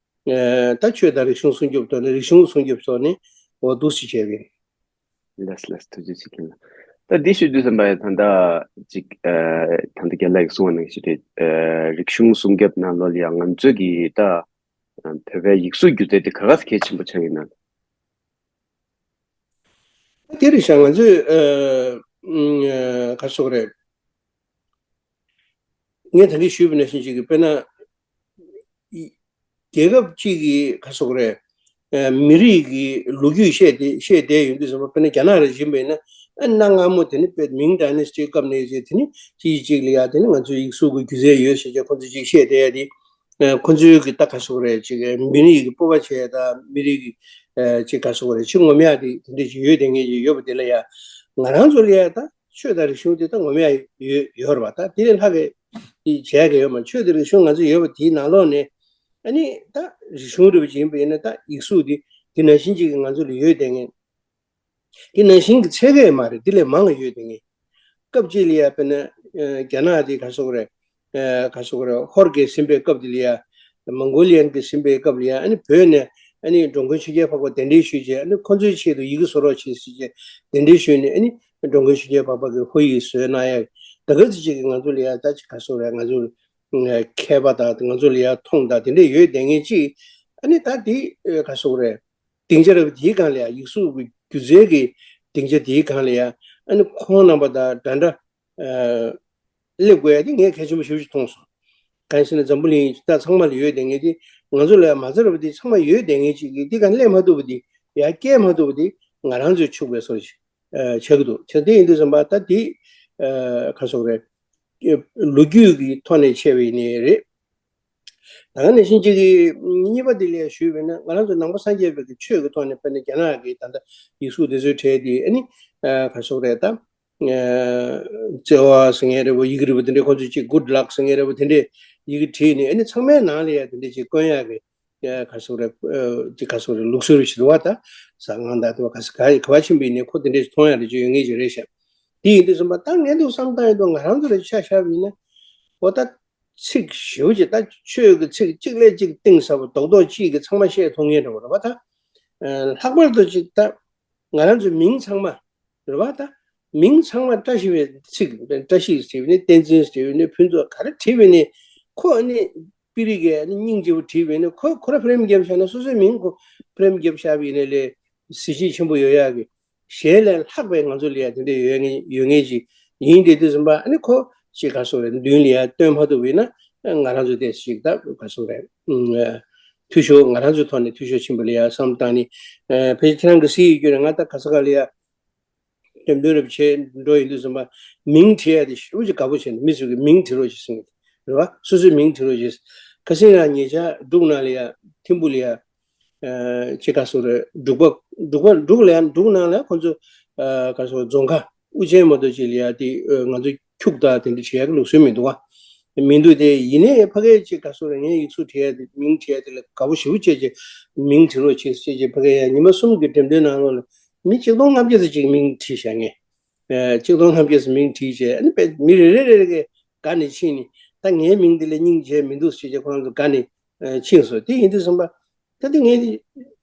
ཨ་ད་ཆོས་དང་རིག་གཞུང་སྲུང་སྐྱོབ་ཐོག་ནས། རིག་གཞུང་སྲུང་སྐྱོབ་ཐོག་ནས་འོ་འདུག་སེ་བྱས་པ་ཡིན། ལགས་ལགས། ཐུགས་རྗེ་ཆེ་ཁྱེད་ལ། ད་འདི་ཞུ་དུས་ཙམ་པ་ཡང་ད་ལྟ་ཅིག་ཨ་ད་ལྟ་རྒན་ལགས་ཀྱིས་གསུངས་པ་ནང་བཞིན་རེད། ཨ་རིག་གཞུང་སྲུང་སྐྱོབ་ནང་ལོགས་ལ་ཡང་ང་ཚོ་གི་ད་ཨ་བོད་པའི་ཡིག་གཟུགས་སྒྱུ་རྩལ་དེ་ག་ག་ཚོད་གལ་ཆེན་པོ་ཆགས་ཡོད་ན། དེ་རེད་ཤག་ང་ཚོས་ཨ་ཨ་ག་རེ་ཟེར་དགོས་རེད། ངས་ད་གིན་ཞུས་པ་ནང་བཞིན་ཅིག་གི། དཔེར་ན་རྒྱལ་ཁབ་ཅིག་གི་ག་རེ་ཟེར་དགོས་རེད། ཨ་མི་རིགས་ཀྱི་ལོ་རྒྱུས་བཤད་དེ་བཤད་བསྡད་ཡོང་དུས་ཙམ་པ། དཔེར་ན་རྒྱ་ནག་རེ་བཞིན་པ་ཡིན་ན། ཨ་གནའ་སྔ་མོ་དེ་ནི་དཔེ་མིང་ཌའི་ནེ་སི་ཊི་སྐབས་ནས་བྱས། དེ་ནི་ཅིག་ཅིག་ལ་ཡ་དེ་ནི་ང་ཚོའི་ཡིག་གཟུགས་ཀྱི་སྒྱུ་རྩལ་ཡོད་ཟེར་བྱས་ཁོ་ཚོས་ཅིག་བཤད་བསྡད་ཡ་དེ། ཨ་ཁོ་ཚོའི་གི་ད་ག་རེ་ཟེར་དགོས་རེད། ཅིག་མི་རིགས་ཀྱི་སྤོབས་པ་བྱས་དང་། མི་རིགས་ཀྱི་ཨ་ཅིག་ག་རེ་ཟེར་དགོས་རེད། ཅིག་ངོམ་ཡ་དེ་དེ་འདྲ་ཅིག་ཡོད་བསྡད་མཁན་ཅིག་ཡོད་པ་དེ་ལ་ཡ། ང་རང་ཚོ་ལ་ཡ་ད་ཆོས་དང་རིག་གཞུང་དེ་ད་ངོམ་ཡ་ཡོད་ཡོད་རེད་བ། ད་དེ་ལས་ལྷག་གི་དེ་བྱས་གི་ཡོད་མ། ཆོས་དང་རིག་གཞུང་ང་ཚོ་ཡོད་པ་དེའི་ནང་ལོགས་ནས། ཨ་ནི་ད་རིག་གཞུང་རེད་པ་ཅིག་ཡིན་པ་ཡིན་ན། ད་ཡིག་གཟུགས་དེ་དེ་ནང་བཞིན་ཅིག་གི་ང་ཚོ་ལ་ཡོད་བསྡད་མཁན། དེ་ནང་བཞིན་གྱི་ཚད་བརྒལ་མ་རེད། དེ་ལས་མང་བ་ཡོད་དེ། ངས་སྐབས་གཅིག་ལ་ཡ་དཔེར་ན་ཨ་རྒྱ་ནག་དེ་ག་རེ་ཟེར་དགོས་རེད། ཨ་ག་རེ་ཟེར་དགོས་རེད། ཧོར་གྱིས་ཟིན་པའི་སྐབས་དེ་ལ་ཡ། མོང་གོ་ལི་ཡན་གྱིས་ཟིན་པའི་སྐབས་ལ་ཡ། ཨ་ནི་བོད་ནས་ཨ་ནི་འགྲོ་མགོན་ཆོས་རྒྱལ་འཕགས་པ་གདན་འདྲེན་ཞུས་བྱས། ཨ་ནི་ཁོ་ཚོའི་ཆེད་དུ་ཡི་གེ་བཟོ་རོགས་བྱེད་ཟེར་བྱས་གདན་འདྲེན་ཞུས་ནས། ཨ་ནི་འགྲོ་མགོན་ཆོས་རྒྱལ་འཕགས་པ་གིས་ཧོར་ཡིག་བཟོས་གནང་ཡ། ད་ག་ཚོད་ཅིག་གིས་ང་ཚོ་ལ་ཡ་ད་ཅིག་ག་རེ་ཟེར་དགོས་རེད། ང་ཚོ་མཁས་པ་དང་ང་ཚོ་ལ་ཡ་མཐོང་དང་དེ་འདྲས་ཡོད་བསྡད་མཁན་ཅིག་ཨ་ནི་ད་དེ་ག་རེ་ཟེར་དགོས་རེད། སྡིངས་ཆ་རེད་པ། དེའི་སྒང་ལ་ཡ། ཡིག་གཟུགས་ཀྱི་སྒྱུ་རྩལ་གྱི་སྡིངས་ཆ་དེའི་སྒང་ལ་ཡ། ཨ་ནི་ཁོང་རྣམ་པ་དང་འདྲ་འདྲ་ཨ་སླེབས་དགོས་ཡ་དེ་ངས་གལ་ཆེན་པོ་ཞེ་པོ་ཅིག་མཐོང་སོང་། གང་ཡིན་ཟེར་ན་འཛམ་བུ་གླིང་ད་ཚང་མ་ལ་ཡོད་བསྡད་མཁན་དེ། ང་ཚོ་ལ་ཡ་མ་རྩ་རེད་པ། དེ་ཚང་མ་ཡོད་བསྡད་མཁན་ཅིག་གིས་དེ་སྒང་སླེབས་མ་ཐུབ་པ་དེ། ཡར་བསྐྱལ་མ་ཐུབ་པ་དེ་ང་རང་ཚོའི་ཕྱུག་པའི་སོར་ཞིག་ཨ་ཆགས་ཀྱི་འདུག་བྱས་དེ་ཡིན་དུས་ཙམ་པ་ད་དེ་ཨ་ག་རེ་ཟེར་དགོས་རེད། ལོ་རྒྱུས་ཀྱི་ཐོག་ནས་བྱས་པ་ཡིན་ནའི་རེད། ད་ག་ནང་བཞིན་ཅིག་གི་གཉིས་པ་དེ་ལ་ཞུས་པ་ཡིན་ན། ང་རང་ཚོ་ནང་པ་སངས་རྒྱས་པའི་གི་ཆོས་ཀྱི་ཐོག་ནས། དཔེར་ན་རྒྱ་ནག་གི་ད་ལྟ་ཡིག་གཟུགས་དེ་ཚོའི་གྲས་དེ། ཨ་ནི་ཨ་ག་རེ་ཟེར་དགོས་རེད། ད་ བརྩེ་བ་ཟེར་མཁན་རེད་བ། ཡི་གེ་རིལ་བུ་དེ་འདྲས། ཁོ་ཚོས་ཅིག་good luck ཟེར་མཁན་རེད་བ། དེ་འདྲས་ཡི་གེ་བྲིས་ནས། ཨ་ནི་ཚང་མའི་ནང་ལ་ཡ་དེ་འདྲས་ཅིག་བསྐོན་ཡག་གི་ཡ་ག་སོག་རེད། ཅིག་ག་སོག་རེད། ལུགས་སྲོལ་ཞིག་རེད་བ། ད་ཟ་ཁང་དང་དེ་བ་ག་ས་ག་ཡི་ག་བ་ཕྱིན་པ་ཡིན་ནའི་ཁོ་དེ་འདྲས་མཐོང་ཡག་རེ་ཅིག་ཡོད་ངེས་ཅིག་རེད་ཤག་དེ་ཡིན་དུས་ཙམ་པ་ད་ངས་འདུག་བསམ་བཏང་ཡོད་དུས། ང་རང་ཚོ་ལ་ཆ་བཞག་པ་ཡིན་ན། འོ་ད་ཚིག་ཞེ་པོ་ཅིག་ད་ཆོས་ཀྱི་ཚིག་གཅིག་ལས་གཅིག་གཏིང་ཟབ་པོ་རྡོག་རྡོག་གཅིག་གིས་ཚང་མ་བཤད་ཐུབ་མཁན་འདྲ་བོ་རེད་བ། ད་ལྷག་པར་དུ་ཅིག་ད་ང་རང་ཚོའི་མིང་ཚང་མ་རེད་བ། ད་མིང་ཚང་མ་བཀྲ་ཤིས་པའི་ཚིག་བཀྲ་ཤིས་ཟེར་བས་ནི། བསྟན་འཛིན་ཟེར་བས་ནི། ཕུན་ཚོགས་ག་རེ་བྲིས་པས་ནི། ཁོ་ནི་པི་རི་གས་ནི་སྙིང་རྗེ་པོ་བྲིས་པས་ནི། ཁོ་ཁོ་ར་ཕྲེམ་བརྒྱབ་བཞག་ན། སོ་སོའི་མིང་ཁོ་ཕྲེམ་བརྒྱབ་བཞག་པ་ཡིན་ན་ལས་གཟི་བརྗིད་ཆེན་པོ་ཡོད་ཡག་གི། གཞན་ལས་ལྷག་པའི་ང་ཚོ་ལ་ཡ་དེ་འདྲ་ཡོད་ངེས་ཡོད་ངེས་ཅིག་ཡིན། དེ་དུས་ཙམ་པ་ཨ་ནི་ཁོ་ཅིག་ག་སོག་རེད། མདུན་ལ་ཡ་སྟོན་མ་ཐུབ་པ་ཡིན་ན། ང་རང་ཚོ་དེ་ཞིག་ད་ག་སོག་རེད། འཐུས་ཤོར། ང་རང་ཚོའི་ཐོག་ནས་འཐུས་ཤོར་ཕྱིན་པ་ལ་ཡ་བསམ་བཏང་ནས། ཕལ་ཆེར་ཁྱེད་རང་གི་སྲིད་ཡིག་བརྒྱུད་ནས་ང་ད་ག་ས་ག་ལ་ཡ་འགྲེམས་སྟོན་རེ་བྱས་འགྲོ་ཡོང་དུས་ཙམ་པ། མིང་བྲིས་ཡ་དེ་ཞེ་པོ་ཅིག་དགའ་པོ་བྱས་ནས། མི་ཚོས་ཀྱི་མིང་བྲིས་རོགས་ཞེས་གསུངས་ཡོད་རེད་བ། སོ་སོའི་མིང་བྲིས་རོགས་ཞེས། ཁ་སང་ཡང་ཉེ་ཆར་འབྲུག་ནང་ལ་ཡ་ཐིམ་ཕུག་ལ་ཡ། ཅིག་ག་སོག་རེད། འབྲུག་པ་འབྲུག་པ་འབྲུག་ལ་ཡ་འབྲུག་ནང་ལ་ཁོ་ཚོ་ག་སོག་རྫོང་ཁ་དབུ་ཅན་མ་གཏོགས་ཅིག་ལ་ཡ་དེ་ང་ཚོ་ཁྱུག་དང་དེ་འདྲ་བྱེད་ཡག་གི་ལུགས་སྲོལ་མི་འདུག་བ། མི་འདུག་དེ་ཡིན་ནའི་ཕ་གིར་ཅིག་ག་སོག་རེད། ངས་ཡིག་གཟུགས་བྲིས་ཡ་དེ། མིང་བྲིས་ཡ་དེ་ལ་དགའ་པོ་ཞེ་པོ་བྱས་བྱས། མིང་བྲིས་རོགས་བྱེད་ཟེར་བྱས་བྱས། ཕ་གིར་ཡ་ཉི་མ་གསུམ་གྱི་འགྲེམས་སྟོན་ནང་ལོགས་ལ་མི་ཆིག་སྟོང་ལྔ་བརྒྱ་ཙམ་ཅིག་མིང་བྲིས་བཞག་ངས། ཆིག་སྟོང་ལྔ་བརྒྱ་ཙམ་མིང་བྲིས་བྱས། ཨ་ནི་དཔེ་མི་རེ་རེ་རེ་རེ་གིས་དགའ་ནས་ཕྱིན་ནས། ད་ངའི་མིང་འདི་ལ་སྙིང་རྗེ་མི་འདུག་ཟེར་བྱས་ཁོ་རང་ཚོ་དགའ་ནས་ཕྱིན་སོང་། དེ་ཡིན་དུས་ཙམ་པ། ད་དེ་ངས་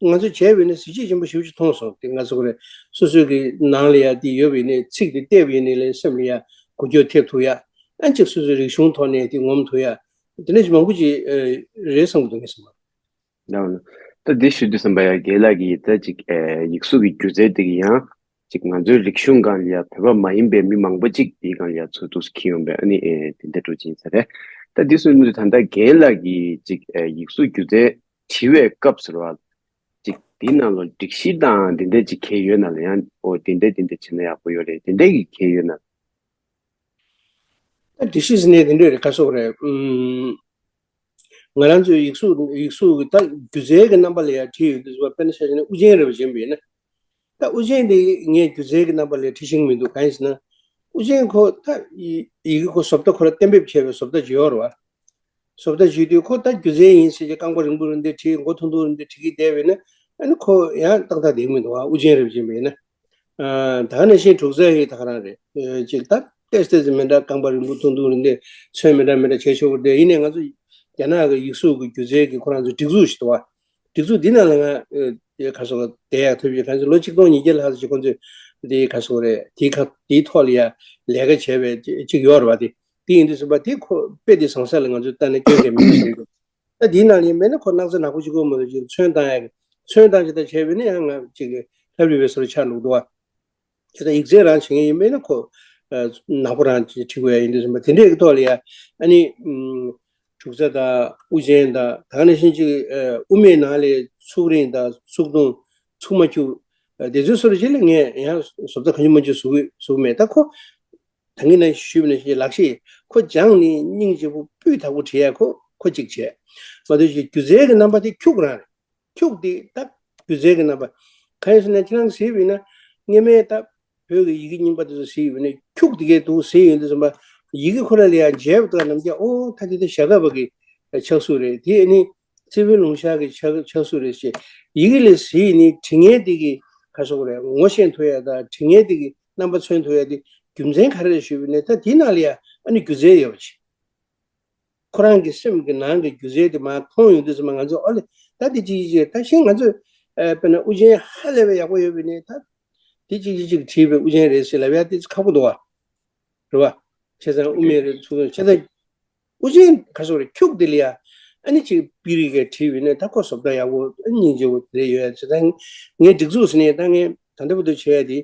ང་ཚོ་བྱས་པ་ཡིན་ན་གཟི་བརྗིད་ཆེན་པོ་ཞེ་པོ་ཅིག་མཐོང་སོང་། དེ་ང་ཚོ་གི་རེད། སོ་སོའི་གི་ནང་ལ་ཡ་དེ་ཡོད་པ་ཡིན་ནའི། ཚིག་དེ་བལྟས་པ་ཡིན་ནའི་ལས་སེམས་ལ་ཡ་འགུལ་སྐྱོད་ཐེབས་ཐུབ་ཡ། ཨ་ཅིག་སོ་སོའི་རིག་གཞུང་ཐོག་ནས་དེ་ངོམ་ཐུབ་ཡ། དེ་འདྲ་ཞིག་མང་པོ་ཅིག་རེད་བསམ་གི་འདུག་ངས་བསམ་པ། ལགས་ལགས། ད་འདི་ཞུ་དུས་ཙམ་པ་ཡ། རྒན་ལགས་ཀྱིས་ད་ཅིག་ཨེ་ཡིག་གཟུགས་ཀྱི་སྒྱུ་རྩལ་དེ་གི་ཡང་ཅིག་ང་ཚོའི་རིག་གཞུང་སྒང་ལ་ཡ་བོད་པ་མ་ཡིན་པའི་མི་མང་པོ་ཅིག་དེའི་སྒང་ལ་ཡ་ཚུར་འདུག་སེ་འཁྱེར་ཡོང་པས། ཨ་ནི་ཨེ་དེ་འདྲ་འགྲོ་གི་ཡིན་ས་རེད། ད་འདི་སོང་དུས་ད་ལྟ་རྒན་ལགས་ཀྱིས་ཅིག་ཨེ་ཡིག་གཟུགས་སྒྱུ་རྩལ་བྲིས་པའི་སྐབས་སུ་རེད་བ། ཅིག་དེའི་ནང་ལ་སྒྲིག་གཞི་དང་དེ་འདྲ་ཅིག་གང་ཡོད་ན་ལ། ཡང་འོ་དེ་འདྲ་དེ་འདྲ་བྱས་ན་ཡག་པོ་ཡོད་རེད། དེ་འདྲ་གི་གང་ཡོད་ན། ད་སྒྲིག་གཞི་ཟེར་ནས་དེ་འདྲ་རེད། ག་སོག་རེད། ཨུམ། ང་རང་ཚོའི་ཡིག་གཟུགས་ཡིག་གཟུགས་ཀྱི་ད་སྒྱུ་རྩལ་གྱི་རྣམ་པ་ལ་ཡ་བྲིས་ཡོང་དུས་ཙམ་པ། དཔེར་ན་ཆ་བཞག་ན་དབུ་ཅན་རེད་པ། བྱས་པ་ཡིན་ན། ད་དབུ་ཅན་དེ་ངས་སྒྱུ་རྩལ་གྱི་རྣམ་པ་ལ་བྲིས་ཤེས་ཀྱི་མི་འདུག་གང་ཡིན་ཟེར་ན། དབུ་ཅན་ཁོ་ད་ཡི་ཡི་གེ་ཁོ་བཟོ་ལྟ་ཁོ་རང་གཏན་འབེབས་བྱས་པའི་བཟོ་ལྟ་ཅིག་ཡོད་རེད་བ། བཟོ་ལྟ་བྱེད་དུས་ཁོ་ད་སྒྱུ་རྩལ་ཡིན་ཟེར་གྱི་རྐང་པ་རིང་པོ་རིང་དེ་བྲིས། མགོ་ཐུང་ཐུང་རིང་དེ་བྲིས་ཀྱི་བསྡད་པ་ཡིན་ན། ཨ་ནི་ཁོ་ཡང་ཏག་ཏག་བསྡད་ཀྱི་མི་འདུག་བ། དབུ་ཅན་རེད་པ། བྱས་པ་ཡིན་ན། ཨ། ད་ག་ནང་བཞིན་འབྲུག་རྩལ་ཡི་ད་ག་རང་རེད། ཨ། ཅིག་ད་ཏོག་ཙམ་ཏོག་ཙམ་མི་འདྲ། རྐང་པ་རིང་པོ་ཐུང་ཐུང་རིང་དེ་ཚོན་མི་འདྲ་མི་འདྲ་བྱས་ཆོག་གི་རེད། ཡིན་ནའི་ང་ཚོ་རྒྱ་ནག་གི་ཡིག་གཟུགས་ཀྱི་སྒྱུ་རྩལ་གྱི་ཁོ་རང་ཚོའི་སྒྲིག་འཛུགས་ཤིག་འདུག་བ། སྒྲིག་འཛུགས་འདི་ནང་ལ་ང་ཨ་ག་སོག་བསྡད་ཡག་ཐུབ་ཡོད། གང་ཅི་ལོ་ཆིག་སྟོང་ཉིས་བརྒྱ་ལྷག་ཙམ་ཅིག་ཁོང་ཚོས་འདི་ག་སོག་རེད། དེའི་ཁ་དེའི་ཐོག་ལ་ཡ་ལས་ཀ་བྱས་པའི་ཅིག་ཡོད་རེད་བ། དེ་དེ་ཡིན་དུས་ཙམ་པ་དེ་ཁོ་དཔེ་དེ་བཟང་ས་ལ་ང་ཚོས་ལྟ་ན་སྐྱོན་གང་ཡང་མི་འདུག་བསམ་གྱི་འདུག་ད་དེའི་ནང་ལ་ཡིན་པས་ན་ཁོ་སྣག་ཚ་ནག་པོ་གཅིག་པོ་མ་གཏོགས་ཅིག་ཚོན་བཏང་ཡག་གི། ཚོན་བཏང་ཅིག་ད་བྱས་པས་ན་ཡང་ང་ཅིག་ལྷབ་ལྷུབ་པའི་བཟོ་འདྲ་ཆགས་འདུག་འདུག་བ། དེ་ལྟར་ཡིག་ཚད་རང་བྱེད་མཁན་ཡིན་པས་ན་ཁོ་ཨ་ནག་པོ་རང་ཅིག་བྲིས་དགོས་ཡ་ཡིན་དུས་ཙམ་པ། དེ་འདྲའི་གི་ཐོག་ལ་ཡ་ཨ་ནི་ཨུམ་དྲུག་རྩ་དང་དབུ་ཅན་དང་། ད་ག་ནང་བཞིན་ཅིག་ཨ་དབུ་མའི་ནང་ལ་ཚུགས་རིང་དང་ཚུགས་ཐུང་། ཚུགས་མ་འཁྱུག་ཨ་དེ་ཚོའི་བཟོ་འདྲ་ཅིག་ལ་ངས་ཡང་བཟོ་ལྟ་གང་བྱུང་མང་བྱུང་བཟོ་གི་བཟོ་གི་མེད། ད་ཁོ་ད་གིན་ནས་ཞུས་པ་ནང་བཞིན་ལག་ཤེས་ཁོ་སྦྱངས་ནས་སྙིང་རྗེ་པོ་སྤུས་དག་པོ་བྲིས་ཡ་ཁོ་ཁོ་གཅིག་བྱས། མ་གཏོགས་ཅིག་སྒྱུ་རྩལ་གྱི་རྣམ་པ་དེ་ཁྱུག་རང་རེད། ཁྱུག་དེ་ད་སྒྱུ་རྩལ་གྱི་རྣམ་པ། གང་ཡིན་ཟེར་ན་ཁྱེད་རང་གཟིགས་པ་ཡིན་ན། སྔོན་མའི་ད་བོད་ཀྱི་ཡི་གེ་རྙིང་པ་དེ་ཚོ་གཟིགས་པ་ཡིན་ན་ཁྱུག་དེ་གས་འདུག་གཟིགས་ཡོང་དུས་ཙམ་པ། ཡི་གེ་ཁོ་རང་ལ་ཡང་མཇལ་བ་དང་ནམ་རྒྱུན། ཨོ་ད་དེ་ད་ཞྭ་སྒབ་པ་གི་ཕྱག་གཟུགས་རེད། དེ་ནི་རྩེ་ཕུད་ལུང་ཤར་གྱི་ཕྱག་ཕྱག་གཟུགས་རེད་ཅེས། ཡི་གེ་ལ་གཟིགས་ནས་བྲི་མཁན་དེ་གི་ག་སོག་རེད། ངོ་ཤེས་ཐུབ་ཡ་དང་། བྲི་མཁན་དེ་གི་རྣམ་པ་མཚོན་ཐུབ་ཡ་དེ་རྒྱུ་མཚན་ག་རེ་རེད་ཞུས་པ་ཡིན་ན། ད་དེའི་ནང་ལ་ཡ་ཨ་ནི་སྒྱུ་རྩལ་ཡོད་པ་ཅིག་ཁོ་རང་གི་སེམས་ཀྱི་ནང་གི་སྒྱུ་རྩལ་དེ་མར་མཐོང་ཡོང་དུས་ཙམ་པ། ང་ཚོ་ཨོ་ལེ་ད་འདི་ཅིག་ཅིག་ད་གཞན་ང་ཚོས་ཨ་དཔེར་ན་དབུ་ཅན་ཧ་ལས་པའི་ཡག་པོ་ཡོད་པ་ཡིན་ན། ད་འདི་ཅིག་ཅིག་ཅིག་བྲིས་པའི་དབུ་ཅན་རེད་ཟེར་ལབ་ཡ་དེ་ཁག་པོ་འདུག་བ། རེད་བ། བྱས་ཙང་དབུ་མེད་རེད། ཚུགས་ཐུང་། བྱས་ཙང་དབུ་ཅན་ག་སོག་རེད། ཁྱུག་དེ་ལ་ཡ་ཨ་ནི་ཅིག་པི་རི་གས་བྲིས་པ་ཡིན་ན་ད་ཁོ་བཟོ་ལྟ་ཡག་པོ། ཨ་སྙིང་རྗེ་པོ་དེ་འདྲ་ཡོད་ཡ། བྱས་ཙང་ངའི་སྒྲིག་འཛུགས་ཟེར་ནས་ད་ངས་ད་ལྟ་བར་དུ་བྱས་ཡ་དེ།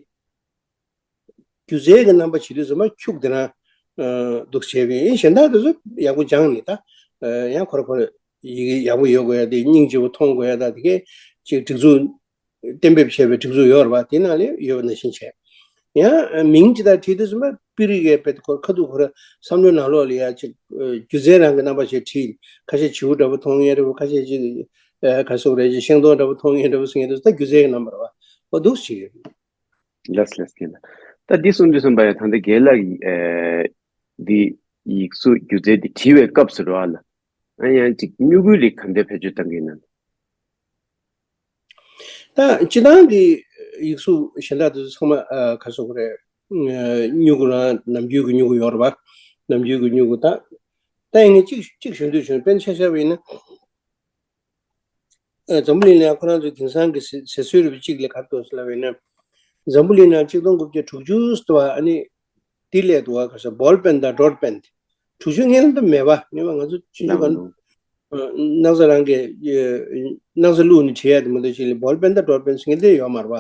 སྒྱུ་རྩལ་གྱི་རྣམ་པ་བྱེད་དུས་ཙམ་པ་ཁྱུག་དེ་རང་ཨ་འདུག་བྱས་པ་ཡིན། གཞན་དག་དེ་ཚོ་ཡག་པོ་སྦྱངས་ནས། ད་ཨ་ཡང་ཁོ་ར་ཁོ་ར་ཡི་གེ་ཡག་པོ་ཡོད་དགོས་ཡ་དེ། སྙིང་རྗེ་པོ་མཐོང་དགོས་ཡ། ད་དེ་གས་ཅིག་སྒྲིག་འཛུགས་གཏན་འབེབས་བྱས་པའི་སྒྲིག་འཛུགས་ཡོད་རེད་བ། དེ་ནང་ལ་ཡོད་པ་ནང་བཞིན་བྱས། ཡང་ཨ་མིང་ཅིག་ད་བྲིས་དུས་ཙམ་པ་པི་རི་གས་དཔེ་ཁོ་ཁ་ཐུག་ཁོ་ར་བསམ་བློའི་ནང་ལོགས་ལ་ཡ་ཅིག་ཨ་སྒྱུ་རྩལ་རང་གི་རྣམ་པ་ཞིག་བྲིས། ཁ་ཤས་བྱིའུ་འདྲ་པོ་མཐོང་མཁན་འདྲ་པོ། ཁ་ཤས་ཅིག་ཨ་ག་སོག་རེད་ཅིག་ཤིང་སྡོང་འདྲ་པོ་མཐོང་མཁན་འདྲ་པོ་ཟེར་མཁན་དེ་ཚོ་ད་སྒྱུ་རྩལ་གྱི་རྣམ་པ་རེད་བ། འོ་འདུག་ཅིག་ཡོད། ལགས་ལགས་རྒན་ལགས། ད་ ད་འདི་གསུང་དུས་ཙམ་པ་ཡང་ད་ལྟ་རྒན་ལགས་ཀྱིས་ཨེ་འདི་ཡིག་གཟུགས་སྒྱུ་རྩལ་འདི་བྲིས་པའི་སྐབས་སུ་རེད་བ་ལ། ཨ་ཡང་ཅིག་སྨྱུ་གུའི་རིགས་ག་འདྲ་བེད་སྤྱོད་བཏང་གི་ཡིན་ན། ད་སྤྱིར་བཏང་གི་ཡིག་གཟུགས་གཞན་དག་དེ་ཚོ་ཚང་མ་ཨ་ག་རེ་ཟེར་དགོས་རེད། ཨ་སྨྱུ་གུ་རང་ནམ་རྒྱུན་གྱི་སྨྱུ་གུ་ཡོད་རེད་པ། ནམ་རྒྱུན་གྱི་སྨྱུ་གུ་ད། ད་ཡིན་ངས་གཅིག་གཅིག་ཞུ་འདོད་བྱུང་། དཔེར་ན་ཆ་བཞག་པ་ཡིན་ན། ཨ་འཛམ་བུ་གླིང་ལ་ཁོ་རང་ཚོའི་དེང་སང་གི་ཟེར་ཟེར་སྲོལ་རིག་པ་གཅིག་ལ་ག་རེ་འདུག་ཟེར་ལབ་པ་ཡིན་ན། འཛམ་བུ་གླིང་ནང་གཅིག་སྟོང་དགུ་བརྒྱ་དྲུག་ཅུ་ཟེར་བ་ཨ་ནི། དེ་སླེབས་འདུག་བ། ག་ས་བོལ་པེན་དང་ཌོཊ་པེན། དྲུག་ཅུ་སྔོན་ལ་མེད་པ། ངས་པ་ང་ཚོ་ཆུང་ཆུང་ག་ནང་དུ། ཨ་སྣག་ཚ་རང་གིས་ཨ་སྣག་ཚ་བླུགས་ནས་བྲིས་ཡ་དེ་མ་གཏོགས་ཅིག་ལ་བོལ་པེན་དང་ཌོཊ་པེན་ཟེར་མཁན་དེ་ཡོད་མ་རེད་པ།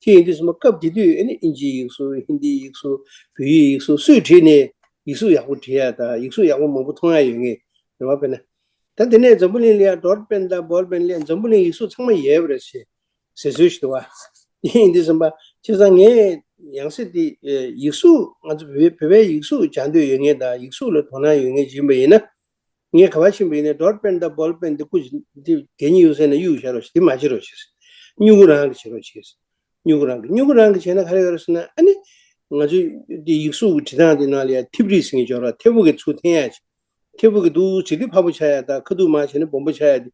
དེ་ཡིན་དུས་ཙམ་པ་སྐབས་དེ་དུས་ཨ་ནི་ཨིན་ཇིའི་ཡིག་གཟུགས། ཧིན་དིའི་ཡིག་གཟུགས། བོད་ཡིག་ཡིག་གཟུགས་སུས་བྲིས་ནས་ཡིག་གཟུགས་ཡག་པོ་བྲིས་ཡ་དང་ཡིག་གཟུགས་ཡག་པོ་མང་པོ་མཐོང་ཡ་ཡོད་མཁན་རེད་པ། དཔེར་ན། ད་དེ་ནས་འཛམ་བུ་གླིང་ལ་ཡ་ཌོཊ་པེན་དང་བོལ་པེན་སླེབས། འཛམ་བུ་གླིང་ཡིག་གཟུགས་ཚང་མ་ཡལ་བ་རེད་ཟེར་ཟེར་སྲོལ་ཞིག་འདུག་བ། དེ་ཡིན་དུས་ཙམ་པ་བྱས་ཙང་ངས་ཡང་སེ་དེ་ཨེ་ཡིག་གཟུགས་ང་ཚོ་བོད་བོད་པའི་ཡིག་གཟུགས་སྦྱང་འདོད་ཡོད་མཁན་དང་ཡིག་གཟུགས་ལ་དོ་སྣང་ཡོད་མཁན་ཅིག་ཡིན་པ་ཡིན་ན། ངས་ག་པར་ཕྱིན་པ་ཡིན་ན་ཌོཊ་པེན་དང་བོལ་པེན་དེ་སྐུ་མཁྱེན། དེ་གད་སྙིགས་གཡུག་ས་ན་གཡུག་བཞག་རོགས་ཞེས། དེ་མ་བྱེད་རོགས་ཞེས། སྨྱུ་གུ་རང་གིས་བྱེད་རོགས་ཞེས། སྨྱུ་གུ་རང་གིས། སྨྱུ་གུ་རང་གིས་བྱས་ན་ག་རེ་ཡོད་རེད་ཟེར་ན། ཨ་ནི་ང་ཚོའི་དེ་ཡིག་གཟུགས་ཀྱི་བྲིས་སྟངས་དེ་ནང་ལ་ཡ་ཐིབས་རིས་ཟེར་མཁན་ཅིག་ཡོད་རེད་བ། ཐད་ཕུག་གི་ཚུར་འཐེན་ཡ་ཅིག་ཐད་ཕུག་གི་འདུག་བྱེད་དུས་ཕར་བུ་ཆགས་ཡ་དང་ཁ་ཐུག་མར་བྱས་ན་སྦོམ་པོ་ཆགས་ཡ་དེ།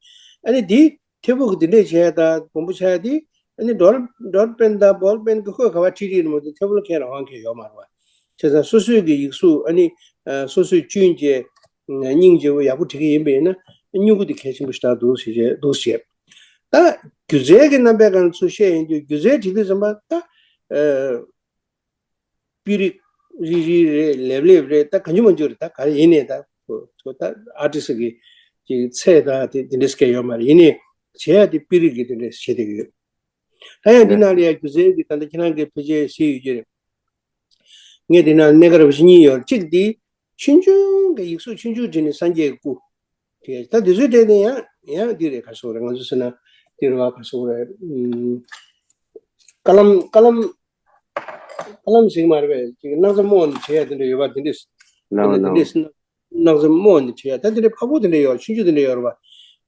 ཨ་ནི་དེ་ཐད་ཕུག་གི་དེ་འདྲས་བྱས་ཡ་དང་སྦོམ་པོ་ཆགས་ཡ་དེ། ཨ་ནི་ཌོཊ་ཌོཊ་པེན་དང་བོལ་པེན་གྱིས་ཁོས་ག་པར་བྲིས་བྲིས་ནས་མ་གཏོགས་ཐད་ཕུག་ལ་མཁན་རང་དབང་མཁན་ཡོད་མ་རེད་བ། བྱས་ཙང་སོ་སོའི་གི་ཡིག་གཟུགས་ཨ་ནི་ཨ་སོ་སོས་བསྐྲུན་བྱས་སྙིང་རྗེ་པོ་ཡག་པོ་བྲིས་ཀྱི་ཡིན་པ་ཡིན་ན་སྨྱུ་གུ་དེ་གལ་ཆེན་པོ་ཞེ་དྲག་འདུག་ཟེར་བྱས་འདུག་ཟེར། ད་སྒྱུ་རྩལ་གྱི་རྣམ་པའི་སྒང་ཚུར་བཤད་ཡོང་དུས་སྒྱུ་རྩལ་བྲིས་དུས་ཙམ་པ་ད་ཨ། པི་རིག་རིལ་རིལ་རེད། ལེབ་ལེབ་རེད། ད་གང་བྱུང་མང་བྱུང་རེད། ད་ག་རེ་ཡིན་ནའི་ད་ཁོ་ཁོ་ད་ཨར་ཊི་སི་ཊི་གི་ཅིག་ཚད་ད་དེ་དེ་འདྲས་སྐད་ཡོད་མ་རེད། ཡིན་ནའི་བྱེད་ཡ་དེ་པི་རིག་གི་དེ་འདྲས་བྱེད་བསྡད་ཀྱི་ཡོད། ད་ཡང་འདི་ནང་ལ་ཡ་སྒྱུ་རྩལ་གྱི་ད་ལྟ་ཁྱེད་རང་གིས་ཕལ་ཆེར་གཟིགས་ཡོད་ཀྱི་རེད། ངས་འདི་ནང་གནད་འགག་རིམ་པ་བཞི་གཉིས་ཡོད་རེད། གཅིག་འདི་ཆུང་ཆུང་གི་ཡིག་གཟུགས་ཆུང་ཆུང་བྲིས་ནས་སངས་རྒྱས་ཀྱི་སྐུ། དེ་ད་འདི་ཚོའི་གྲས་དེ་ཡང་ཡང་འདི་རེད། ག་རེ་ཟེར་དགོས་རེད། ང་ཚོ་ཟེར་ན་འདི་རེད་བ། ག་རེ་ཟེར་དགོས་རེད། ཨམ། ཀ་ལམ་ཀ་ལམ་ཀ་ལམ་ཟེར་གྱི་མ་རེད་པས། ཅིག་སྣག་ཚ་མོ་ནས་བྲིས་ཡ་དེ་འདྲ་ཡོད་པ། དེ་འདྲས། ལའོ་དེ་ལའོ། འདྲས་སྣག་ཚ་མོ་ནས་བྲིས་ཡ་ད་དེ་འདྲས་ཕ་བུ་དེ་འདྲས་ཡོད། ཆུང་ཆུང་དེ་འདྲས་ཡོད་རེད་བ།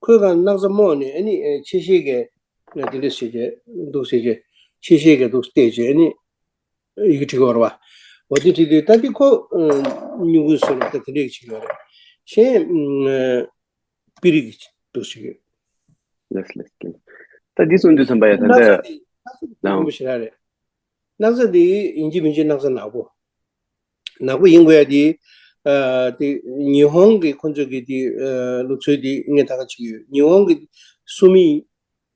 ཁོའི་སྒང་སྣག་ཚ་མོ་ནས་ཨ་ནི་ཨེ་ཆེ་ཤེལ་གྱི་དེ་འདྲས་ཟེར་གྱི་འདུག་ཟེར་གྱི། ཆེ་ཤེལ་གྱི་འདུག་བལྟས་བྱས་ཨ་ནི། ཡི་གེ་བྲིས་ཀྱི་ཡོད་རེད་བ། འོ་དེ་བྲིས་དུས་ད་དེ་ཁོ་ཨ་སྨྱུ་གུའི་བཟོ་ལ་ད་དེ་འདྲས་བྱེད་ཀྱི་ཡོད་རེད། གཞན་ཨ་པི་རིག་གི་འདུག་བྱེད་ཀྱི་ཡོད། ལགས་ལགས་ཀྱི། ད་འདི་གསུང་དུས་ཙམ་པ་ཡ་ད་སྣག་ཚ་ལྟ་དེ་སྣག་ཚ་དེ་ལའོ། དཀོན་པོ་ཞེ་དྲག་རེད། སྣག་ཚ་དེ་ཡིན་གཅིག་མིན་གཅིག་སྣག་ཚ་ནག་པོ། ནག་པོ་ཡིན་དགོས་ཡ་དེ། ཨ་དེ་ཉི་ཧོང་གི་ཁོ་ཚོ་གི་དེ་ཨ་ལུགས་སྲོལ་དེ་ངས་ད་ག་བྱེད་ཀྱི་ཡོད། ཉི་ཧོང་གི་སུ་མི་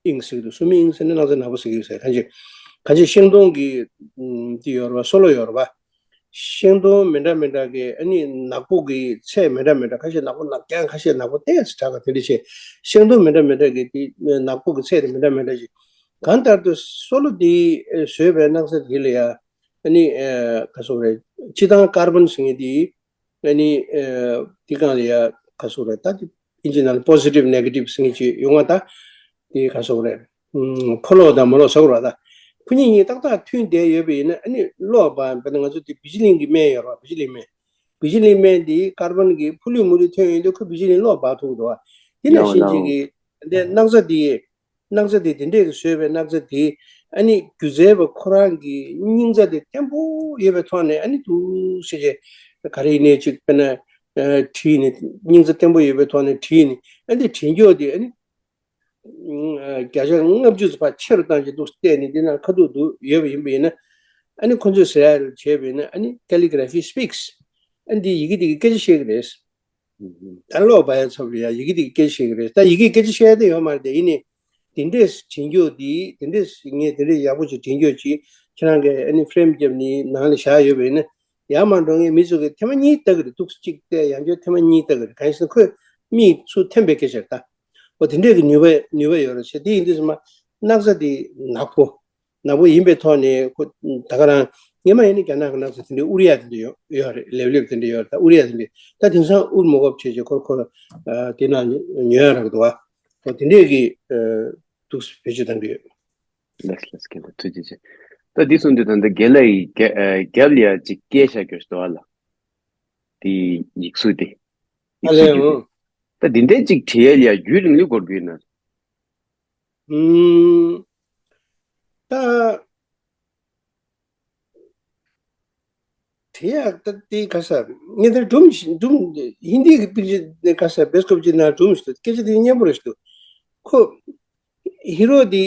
ཨིང་ཟེར་གྱི་འདུག་སུ་མི་ཨིང་ཟེར་ན་སྣག་ཚ་ནག་པོ་ཟེར་གྱི་ཡོད་ཟེར། གང་ཅི་གང་ཅི་ཤིང་སྡོང་གི་ཨམ་དེ་ཡོད་རེད་བ། སོ་ལོ་ཡོད་རེད་བ། ཤིང་སྡོང་མི་འདྲ་མི་འདྲ་གི་ཨ་ནི་ནག་པོ་གི་ཚད་མི་འདྲ་མི་འདྲ། ཁ་ཤས་ནག་པོ་ནག་རྐྱང་། ཁ་ཤས་ནག་པོ་ཏོག་ཙམ་དྲག་ག་དེ་འདྲ་བྱས། ཤིང་སྡོང་མི་འདྲ་མི་འདྲ་གི་དེ་ནག་པོ་གི་ཚད་དེ་མི་འདྲ་མི་འདྲ་ཞིག་གང་ལྟར་དུ་སོ་ལོ་དེ་བཟོས་པའི་སྣག་ཚ་དེ་ལ་ཡ་ཨ་ནི་ཨ་ག་རེ་ཟེར་དགོས་རེད། སྤྱིར་བཏང་ཀར་བོན་ཟེར་མཁན་དེ། ཨ་ནི་ཨ་དེ་སྒང་ལ་ཡ་ག་རེ་ཟེར་དགོས་རེད། ད་དེ་ཨིན་ཇི་ནང་ལ་པོ་སི་ཊིབ་ནེ་གེ་ཊིབ་ཟེར་མཁན་ཅིག་ཡོང་བ། ད་དེ་ག་རེ་ཟེར་དགོས་རེད། ཨམ་ཕོ་ལོག་དང་མོ་ལོག་ཟེར་དགོས་རེད་བ། ད་ཁོ་གཉིས་གཉིས་ཏག་ཏག་མཐུན་བསྡད་ཡོད་པ་ཡིན་ན་ཨ་ནི་གློག་འབར། དཔེར་ན་ང་ཚོ་དེ་བི་ཇི་ལིང་གི་སྨན་ཡོད་རེད་བ། བི་ཇི་ལིང་སྨན། བི་ཇི་ལིང་སྨན་དེ་ཀར་བོན་གྱི་ཕུ་ལུད་མུ་ལུད་ཐོན་ཡོང་དུས་ཁོ་བི་ཇི་ལིང་གློག་འབར་ཐུབ་ཀྱི་འདུག་བ། དེ་ནང་བཞིན་ཅིག་གི་འདི་སྣག་ཚ་དེ། སྣག་ཚ་དེ་དེ་འདྲས་ཀྱི་བཟོས་པའི་སྣག་ཚ་དེ་ཨ་ནི་སྒྱུ་རྩལ་པ་ཁོ་རང་གི་སྙིང་རྩ་དེ་བརྟན་པོ་ཡོད་པའི་ཐོག་ནས་ཨ་ནི་འདུག་ཟེར་བྱས། ག་རེ་ཡིན་ནའི་ཅིག་དཔེར་ན་ཨ་བྲིས་ནས་སྙིང་རྩ་བརྟན་པོ་ཡོད་པའི་ཐོག་ནས་བྲིས་ནས་ཨ་ནི་བྲིས་མགྱོགས་དེ་ཨ་ནི་ཨ་བརྒྱ་ཆ་ལྔ་བཅུ་ཙམ་ཕར་ཆེ་རུ་བཏང་བྱས་འདུག་བལྟས་ནས་འདི་ནང་ཁ་ཐུག་འདུག་ཡོད་པ་ཡིན་པ་ཡིན་ན། ཨ་ནི་ཁོ་ཚོས་ཟེར་ཡ་བྱས་པ་ཡིན་ན་ཨ་ནི་Calligraphy speaks། ཨ་ནི་འདི་ཡི་གེ་འདི་གི་སྐད་ཆ་བཤད་ཀྱི་རེད། ད་གློག་འབར་ཡ་ཚབ་ལ་ཡ་ཡི་གེ་དེ་གི་སྐད་ཆ་བཤད་ཀྱི་རེད། ད་ཡི་གེ་སྐད་ཆ་བཤད་ཡ་དེ་ཡོད་མ་རེད་དེ། ཡིན་ནའི་དེ་འདྲས་བྲིས་མགྱོགས་དེ། དེ་འདྲས་ངས་དེ་འདྲས་ཡག་པོ་ཅིག་བྲིས་མགྱོགས་ཅིག་ཁྱེད་རང་གིས་ཨ་ནི་ཕི་རེམ་བརྒྱབ་ནས་ནང་ལ་བཞག་ཡོད་པ་ཡིན་ན། ཡར་མར་འགྲོ་མཁན་མི་ཚོ་གིས་ཐེངས་མ་གཉིས་ལྟ་གི་རེད། འདུག་གཅིག་བལྟས་ཡང་བསྐྱར་ཐེངས་མ་གཉིས་ལྟ་གི་རེད། གང་ཡིན་ཟེར་ན་ཁོས་མིག་ཚུར་འཐེན་པའི་སྐད་ཆ་རེད་ད། འོ་དེ་འདྲས་ཀྱི་ནུས་པ་ནུས་པ་ཡོད་རེད་ཟེར། དེ་ཡིན་དུས་ཙམ་པ་སྣག་ཚ་དེ་ནག་པོ། ནག་པོ་ཡིན་པའི་ཐོག་ནས་ཁོ་ད་ག་རང་། སྔོན་མ་ཡིན་ན་རྒྱ་ནག་གི་སྣག་ཚ་དེ་འདྲའི་དབུར་ཡ་དེ་འདྲ་ཡོད་ཡོད་རེད། ལེབ་ལེབ་དེ་འདྲ་ཡོད་རེད། ད་དབུར་ཡ་དེ་འདྲ། ད་དེང་སང་དབུར་མ་དགོས་བྱས་བྱས་ཁོ་ཁོ་ཨ་དེ་ནང་ཉོ་ཡ་རག་འདུག་བ། ཨོ་དེ་འདྲས་ཀྱི་ཨ་འདུག་བེད་སྤྱོད་གཏང་གི་ཡོད། ལགས་ལགས། རྒན་ལགས་ཐུགས་རྗེ་ཆེ། ད་འདི་གསུང་དུས་ད་ལྟ་རྒན་ལགས་ཀྱིས་རྒྱ་ཨ་རྒྱབ་ལ་ཡ་ཅིག་སྐད་བཞག་རྒྱུ་ཞིག་འདུག་བ་ལ། དེ་ཡིག་གཟུགས་དེ། ཨ་ཡིག་ལས་གཟུགས་སྒྱུ་རྩལ། ཨོ། ད་འདི་འདྲའི་ཅིག་བྲིས་ཡ་ལ་ཡ་རྒྱུན་རིང་ལུགས་འགོར་རྒྱུ་ཡིན་ན། ཨུམ། ད་ དེ་ཡང་ད་དེ་ག་ས་ངས་ད་སྒྲུང་སྒྲུང་ཧིན་དི་གི་པིག་ཅར་ག་ས་བེ་སི་ཀོབ་ཅིག་ནང་སྒྲུང་ཞིག་འདུག་སྐད་ཆ་དེ་སྙན་པོ་རེད་ཞིག་འདུག་ཁོ་ཧི་རོ་དེ་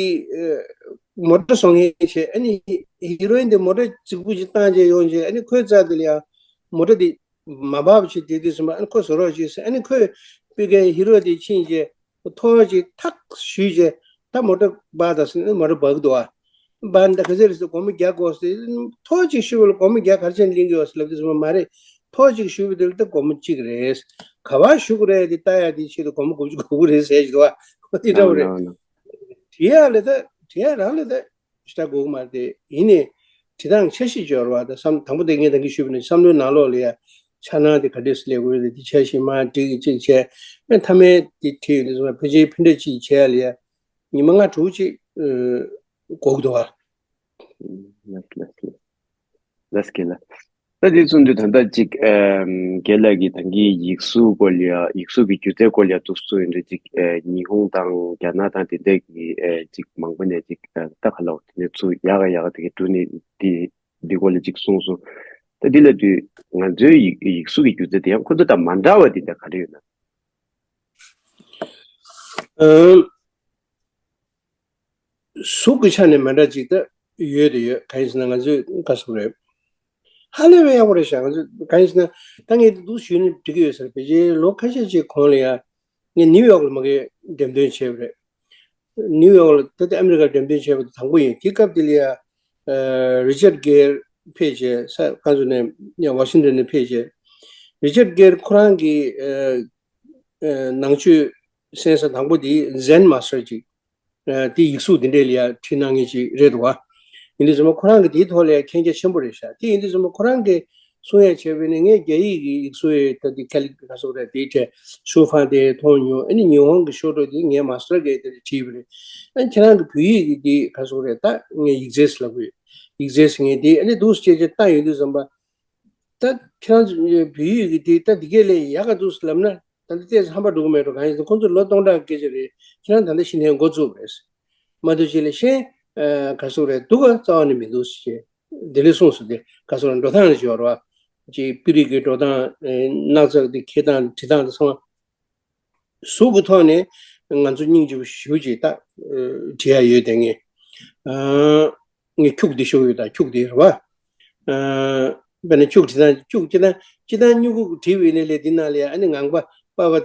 མོ་ཊ་བཟོ་མཁན་བྱས། ཨ་ནི་ཧི་རོ་ཡིན་དེ་མོ་ཊ་རྫིག་པོ་ཞིག་བཏང་བྱས་ཡོང་བྱས། ཨ་ནི་ཁོའི་རྩ་དེ་ལ་ཡང་མོ་ཊ་དེ་མ་འབབ་བྱས། དེ་དུས་ཙམ་པ་ཨ་ནི་ཁོ་བཟོ་རོགས་བྱེད་ཟེར། ཨ་ནི་ཁོས་སྤུ་གའི་ཧི་རོ་དེ་ཕྱིན་བྱས། ཐོག་ཅིག་ཐག་གཞུས་བྱས། ད་མོ་ཊ་འབབ་ད་ཟེར་ན་མོ་ཊ་འབབ་ཀྱི་འདུག་ཨ། འབབ་ད་ག་ཚོད་རེད་ཟེར། སྒོར་མོ་བརྒྱ་དགོས་ཟེར། ཐོག་ཅིག་གཞུས་པ་ལ་སྒོར་མོ་བརྒྱ་ག་རེ་བྱས་ནས་ལེན་གྱི་ཡོད་ཟེར་ལབ་དུས་ཙམ་པ་མ་རེད། ཐོག་ཅིག་གཞུས་པ་དེ་ལ་ད་སྒོར་མོ་གཅིག་རེད། ག་པར་གཞུ་དགོས་རེད་དེ་ལྟ་ཡ་དེའི་ཆེད་དུ་སྒོར་མོ་དགུ་བཅུ་དགོས་ཀྱི་རེད་ཟེར་གྱི་འདུག་ཨ། དེ་འདྲ་བོ་རེད། དེ་ཡག་ལས་ད་དེ་ཡག་རང་ལས་ད་ཞེ་དྲག་དགོས་ཀྱི་མ་རེད་དེ། ཡིན་ནའི་འབྲི་སྟངས་འཆར་གཞི་འབྱོར་བ་དང་། བསམ་དང་པོ་དེ་ངས་ད་གིན་ཞུས་པ་ནི་བསམ་བློའི་ནང་ལོགས་ལ་ཡ་འཆར་སྣང་དེ་ག་འདྲས་སེ་སླེབས་དགོས་རེད། དེ་འཆར་གཞི་མར་བསྒྲིགས་གཅིག་བྱས། ཨེ་མཐའ་མའི་དེ་བྲིས་ཡོང་དུས་ཙམ་པ་ཕལ་ཆེར་འཕྲིན་ཕྲན་གཅིག་བྱས་ཡ་ལ་ཡ་ཉི་མ་ལྔ་དྲུག་ཅིག་ཨ་འགོར་གྱི་འདུག་བ། ལགས་ལགས་ལགས་ལགས་ཀྱི་ལགས། ད་དེ་གསུངས་དུས་ད་ལྟ་ཅིག་ཨ་རྒན་ལགས་ཀྱིས་ད་གིན་ཡིག་གཟུགས་སྐོར་ལ་ཡ་ཡིག་གཟུགས་ཀྱི་སྒྱུ་རྩལ་སྐོར་ལ་ཡ་འདུག་སེ་གསུངས་ཡོད་འདྲ། ཅིག་ཨ་ཉི་ཧོང་དང་རྒྱ་ནག་དང་དེ་འདྲ་གི་ཨ་ཅིག་མང་པོ་ནས་ཅིག་ཨ་ད་ག་ལབ་དེ་ནས་ཚུར་ཡག་ག་ཡག་ག་དེ་ག་འགྲོ་ནས་དེ་འདི་སྐོར་ལ་ཅིག་གསུངས་སོང་། ད་འདི་ལ་དུས་ང་ཚོའི་ཡིག་ཡིག་གཟུགས་ཀྱི་སྒྱུ་རྩལ་དེ་ཡང་ཁོ་ཚོ་དང་མ་འདྲ་བ་དེ་འདྲ་ག་རེ་ཡོད་ན། ཨམ། གཟུགས་ཀྱི་ཆ་ནས་མ་འདྲ་ཅིག་ད་ཡོད་དེ་ཡོད། གང་ཡིན་ཟེར་ན་ང་ཚོས་ག་ཟེར་རེད། ཧ་ལས་པའི་ཡག་པོ་རེད་ཤག་ང་ཚོས་གང་ཡིན་ཟེར་ན་ད་ངས་འདི་འདུག་ཞུས་ནས་འགྲིག་གི་ཡོད་ཟེར། ཕལ་ཆེར་ལོ་ཁ་ཤས་ཅིག་གོང་ལ་ཡ་ངས་ནིའུ་ཡོག་ལ་མ་གི་འགྲེམས་སྟོན་བྱས་པ་རེད། ནིའུ་ཡོག་ལ་ད་ལྟ་ཨ་མི་རི་ཀར་འགྲེམས་སྟོན་བྱས་པ་དང་པོ་ཡིན། དེའི་སྐབས་དེ་ལ་ཡ་ཨ་རི་ཅར་གྷེར་ཕེབས་བྱས། ས་ག་ཚོད་ནས་ཡ་ཝ་ཤིང་ཏོན་ནས་ཕེབས་བྱས། རི་ཅར་གྷེར་ཁོ་རང་གི་ཨ་ཨ་ནང་ཆོས་གསན་ས་དང་པོ་དེ་ཛེན་མ་སི་ཊར་ཅིག་ཨ་དེ་ཡིག་གཟུགས་དེ་འདྲས་ལ་ཡ་བྲིས་གནང་མཁན་ཅིག་རེད་འདུག་བ། ཡིན་དུས་ཙམ་པ་ཁོ་རང་གི་དེའི་ཐོག་ལ་ཡ་མཁྱེན་རྒྱ་ཆེན་པོ་རེད་ཤག་དེ་ཡིན་དུས་ཙམ་པ་ཁོ་རང་གིས་གསུང་ཡ་བྱས་པ་ཡིན་ན། ངས་རྒྱ་ཡིག་གི་ཡིག་གཟུགས་ཡི་ད་དེ་ཁ་ལི་ག་ཟེར་རེད། དེའི་གྲས་ཤུ་ཧྥ་དེ་མཐོང་མྱོང་། ཨ་ནི་ཉི་ཧོང་གི་ཤོ་ཊོ་དེ་ངས་མ་སི་ཊར་གི་དེ་བྲིས་པ་རེད། ཨ་ནི་ཁྱེད་རང་གི་བོད་ཡིག་གི་དེ་ག་ཟེར་རེད། ད་ངས་ཡིག་རྩལ་ཟེར་ལབ་གི་ཡོད། ཡིག་རྩལ་ཟེར་མཁན་དེ་ཨ་ནི་འདུག་སེ་བྱས་བྱས་བལྟས་ཡོང་དུས་ཙམ་པ། ད་ཁྱེད་རང་ཚོ་བོད་ཡིག་གི་དེ་ད་འདི་གས་ལས་ཡག་ག་འདུག་ཟེར་ལབ་ན། ད་ལྟ་ཏོག་ཙམ་ཧམ་པ་འགྲོ་གི་མེད་འགྲོ། གང་ཡིན་ཟེར་ན་ཁོང་ཚོ་ལོ་སྟོང་ཕྲག་སྐད་ཆ་རེད། ཁྱེད་རང་ད་ལྟ་ཤི་ནས་འགོ་བཙུགས་པ་རེད། མ་གཏོགས་ཅིག་ལས་གཞན་ཨ་ག་ཟེར་རེད། སྡུག་ག་རྩ་བ་ནས་མི་འདུག་ཟེར་བྱས་དེ་འདྲས་གསུངས་སོང་། དེ་ག་ཟེར་རེད། འགྲོ་སྟངས་ལ་སྦྱོར་བ་ཅིག་དཔེ་རིས་ཀྱི་འགྲོ་སྟངས། ཨེ་སྣག་ཚ་དེ་འཁྱེར་སྟངས་བྲིས་སྟངས་དེ་ཚང་མ་གཟུགས་ཀྱི་ཐོག་ནས་ང་ཚོ་སྙིང་རྗེ་པོ་ཞེ་པོ་ཅིག་ད་ཨ་བྲིས་ཡ་ཡོད། དེ་ངས་ཨ་ངས་ཁྱུག་འདི་ཤོག་ཡོད་ད། ཁྱུག་འདི་རེད་བ། ཨ་དཔེར་ན་ཁྱུག་བྲིས་སྟངས། ཁྱུག་སྤྱིར་བཏང་སྤྱིར་བཏང་སྨྱུ་གུ་བྲིས་པ་ཡིན་ན་ལས་འདི་ནང་ལ་ཡ་ཨ་ནི་ངང་པ་པ་བ་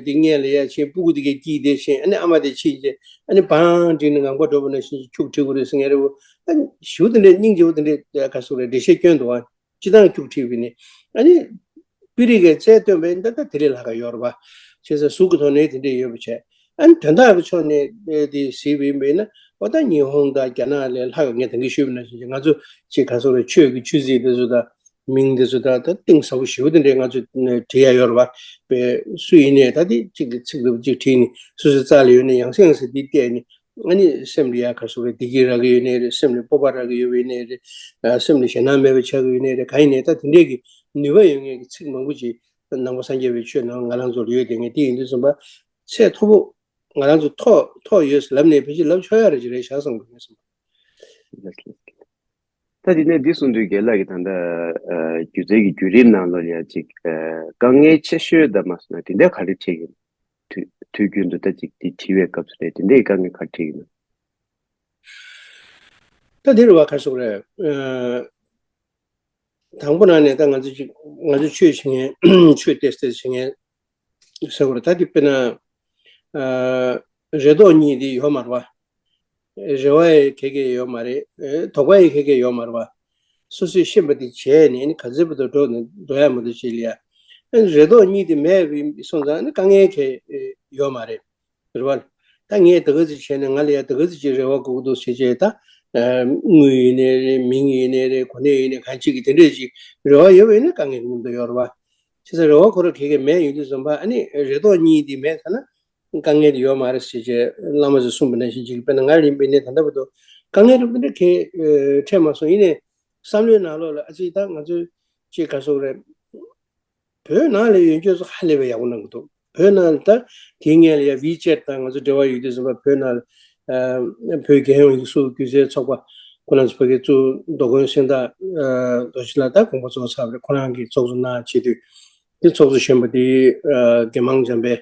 འདི་སྔོན་ལ་ཡ་ཕྱིན། སྤུ་གུ་འདི་གས་སྐྱིད་བསྡད་ཕྱིན། ཨ་ནི་ཨ་མ་དེ་ཕྱིན་བྱས་ཨ་ནི་བང་བསྒྲིགས་ནས་ངང་པ་འགྲོ་བ་ནང་བཞིན་ཁྱུག་བྲིས་དགོས་རེད་ཟེར་མཁན་རེད་བ། ཨ་ཞེ་པོ་དེ་འདྲས་སྙིང་རྗེ་པོ་དེ་འདྲས་ག་ཟེར་རེད། འགྲེལ་བཤད་སྐྱོན་འདུག་ཨ། སྤྱིར་བཏང་ཁྱུག་བྲིས་པ་ཡིན་ན། ཨ་ནི་དཔེ་རིས་ཀྱི་རྩལ་སྟོན་པ་ཡིན་ན་ད་ལྟ་དེ་ལས་ལྷག་ག་ཡོད་རེད་པ། བྱས་ཙང་གཟུགས་ཀྱི་ཐོག་ནས་དེ་འདྲས་ཡོད་པ་བྱས། ཨ་ནི་དོན་དག་གི་ཕྱོགས་ནས་དེ་གཟིགས་པ་ཡིན་པ་ཡིན་ན། འོ་ད་ཉི་ཧོང་དང་རྒྱ་ནག་ལས་ལྷག་ག། ངས་ད་གིན་ཞུས་པ་ནང་བཞིན་ང་ཚོ་ཅིག་ག་ཟེར་རེད། ཆོས་ཀྱི་ཆོས་ཚིག་འདི་ཚོ་དང་མིང་འདི་ཚོ་དང་ད་གཏིང་ཟབ་པོ་ཞེ་པོ་དེ་འདྲས་ང་ཚོ་བྲིས་ཡ་ཡོད་རེད་པ། པས་སུ་ཡིན་ནའི་ད་དེ་གཅིག་གི་ཚིག་འདི་གཅིག་བྲིས་ནས་སོ་སོའི་རྩ་ལ་ཡོད་ནའི་ཡང་སེ་ཡང་སེ་དེ་བལྟས་ནས། ཨ་ནི་སེམས་ལ་ཡ་ག་ཟེར་རེད། བདེ་སྐྱིད་རག་གི་ཡོད་ནའི་རེད། སེམས་ལ་སྤོབས་པ་རག་གི་ཡོད་པ་ཡིན་ནའི་རེད། ཨ་སེམས་ལ་ཞེད་སྣང་མེད་པ་ཆགས་ཀྱི་ཡོད་ནའི་རེད། གང་ཡིན་ནའི་ད་དེ་འདྲས་ཀྱི་ནུས་པ་ཡོད་མཁན་གྱི་ཚིག་མང་པོ་ཅིག་ནང་པ་སངས་རྒྱས་པའི་ཆོས་ནང་ང་རང་ཚོ་ལ་ཡོད་དེ། ངས་དེ་ཡིན་དུས་ཙམ་པ་ཚད་མཐོ་པོ་ང་རང་ཚོ་ཐོག་ཐོག་ཡོད་ལབ་ནས་ཕལ་ཆེར་ལབ་ཆོག་ཡ་རེད་ཅིག་རེད་ཤག་བསམ་གི་ངས་བསམ་པ། ད་དེ་ནས་འདི་གསུང་དུས་རྒན་ལགས་ཀྱིས་ད་ལྟ་ཨ་སྒྱུ་རྩལ་གྱི་བརྒྱུད་རིམ་ནང་ལོགས་ལ་ཡ་ཅིག་ཨ་དཀའ་ངལ་ཆེ་ཤོས་དང་མ་སོང་ན་དེ་འདྲ་ག་རེ་འཕྲད་ཀྱི་ཡོད། དུས་དུས་རྒྱུན་དུ་ད་ཅིག་དེ་བྲིས་པའི་སྐབས་སུ་རེད། དེ་འདྲའི་དཀའ་ངལ་ག་རེ་འཕྲད་ཀྱི་ཡོད་ན། ད་འདི་རུ་བ་ག་ཟེར་རེད། ཨ་དང་པོ་ནང་ནས་ད་ང་ཚོ་ཅིག་ང་ཚོ་ཆོས་བྱེད་མཁན་ཆོས་ཏོག་ཙམ་བྱེད་མཁན་ཟེར་དགོས་རེད། ད་དེ་དཔེར་ན་ཨ་རེ་དོགས་གཉིས་དེ་ཡོད་མ་རེད་བ། རེ་བ་ཡི་གེ་གེ་ཡོད་མ་རེད། ཨེ་དོགས་པ་ཡི་གེ་གེ་ཡོད་མ་རེད་བ། སོ་སོས་ཤེས་པ་དེ་བྱས་ནས་ཨ་ནི་ག་ཚོད་བར་དུ་འགྲོ་ནས་འགྲོ་ཡ་མ་གཏོགས་ཅིག་ལ་ཡ། ཨ་ནི་རེ་དོགས་གཉིས་དེ་མེད་པའི་སོང་ཙང་ཨ་ནི་དཀའ་ངལ་གང་ཡང་ཡོད་མ་རེད། རེད་བ། ད་ངས་ད་ག་ཚོད་བྱས་ནས་ང་ལ་ཡ་ད་ག་ཚོད་ཅིག་རེ་བ་དགོས་ཀྱི་འདུག་ཟེར་བྱས། ད་ཨ་དངུལ་ཡིན་ནའི་རེད། མིང་ཡིན་ནའི་རེད། གོ་གནས་ཡིན་ནའི་གང་ཅིག་གི་དེ་འདྲས་ཅིག་རེ་བ་ཡོད་པ་ཡིན་ན་དཀའ་ངལ་མཉམ་དུ་ཡོད་རེད་བ། བྱས་ཙང་རེ་བ་ཁོ་རང་ག་གེ་མེད་ཡོང་དུས་ཙམ་པ་ཨ་ནི་རེ་དོགས་གཉིས་དེ་མེད་ཙང་ན། དཀའ་ངལ་དེ་ཡོད་མ་རེད་ཟེར་བྱས་བླ་མ་ཚོས་གསུངས་པ་ནང་བཞིན་ཅིག་དཔེར་ན་ང་ཡིན་པ་ཡིན་ན་ད་ལྟ་བར་དུ་དཀའ་ངལ་རབ་འདི་འདྲ་གང་ཡང་འཕྲད་མ་སོང་། ཡིན་ནའི་བསམ་བློའི་ནང་ལོགས་ལ་ཨ་ཙི་ད་ང་ཚོས་ཅིག་ག་ཟེར་རེད། བོད་ནང་ལ་ཡོད་རྒྱུ་ཚོ་ཧ་ལས་པའི་ཡག་པོ་གནང་གི་འདུག་བོད་ནང་ལ་ད་དེའི་སྔོན་ལ་ཡ་ཝི་ཅེཊ་དང་ང་ཚོ་འབྲེལ་བ་ཡོད་དུས་ཙམ་པ་བོད་ནང་ལ་ཨ་བོད་རྒྱལ་ཡོངས་ཡིག་གཟུགས་སྒྱུ་རྩལ་ཚོགས་པ་ ཁོ་རང་ཚོ་ཕ་གི་གཙོ་བོ་མདོ་དགོན་གསེར་རྟ་རྡོ་རྗེ་ལགས་ད་དགོངས་པ་རྫོགས་ཚར་བ་རེད། ཁོ་རང་གིས་ཚོགས་གཙོ་གནང་བྱེད་དུས་དེ་ཚོགས་གཙོ་གཞོན་པ་དེ་དགེ་མང་འཇམ་དཔལ་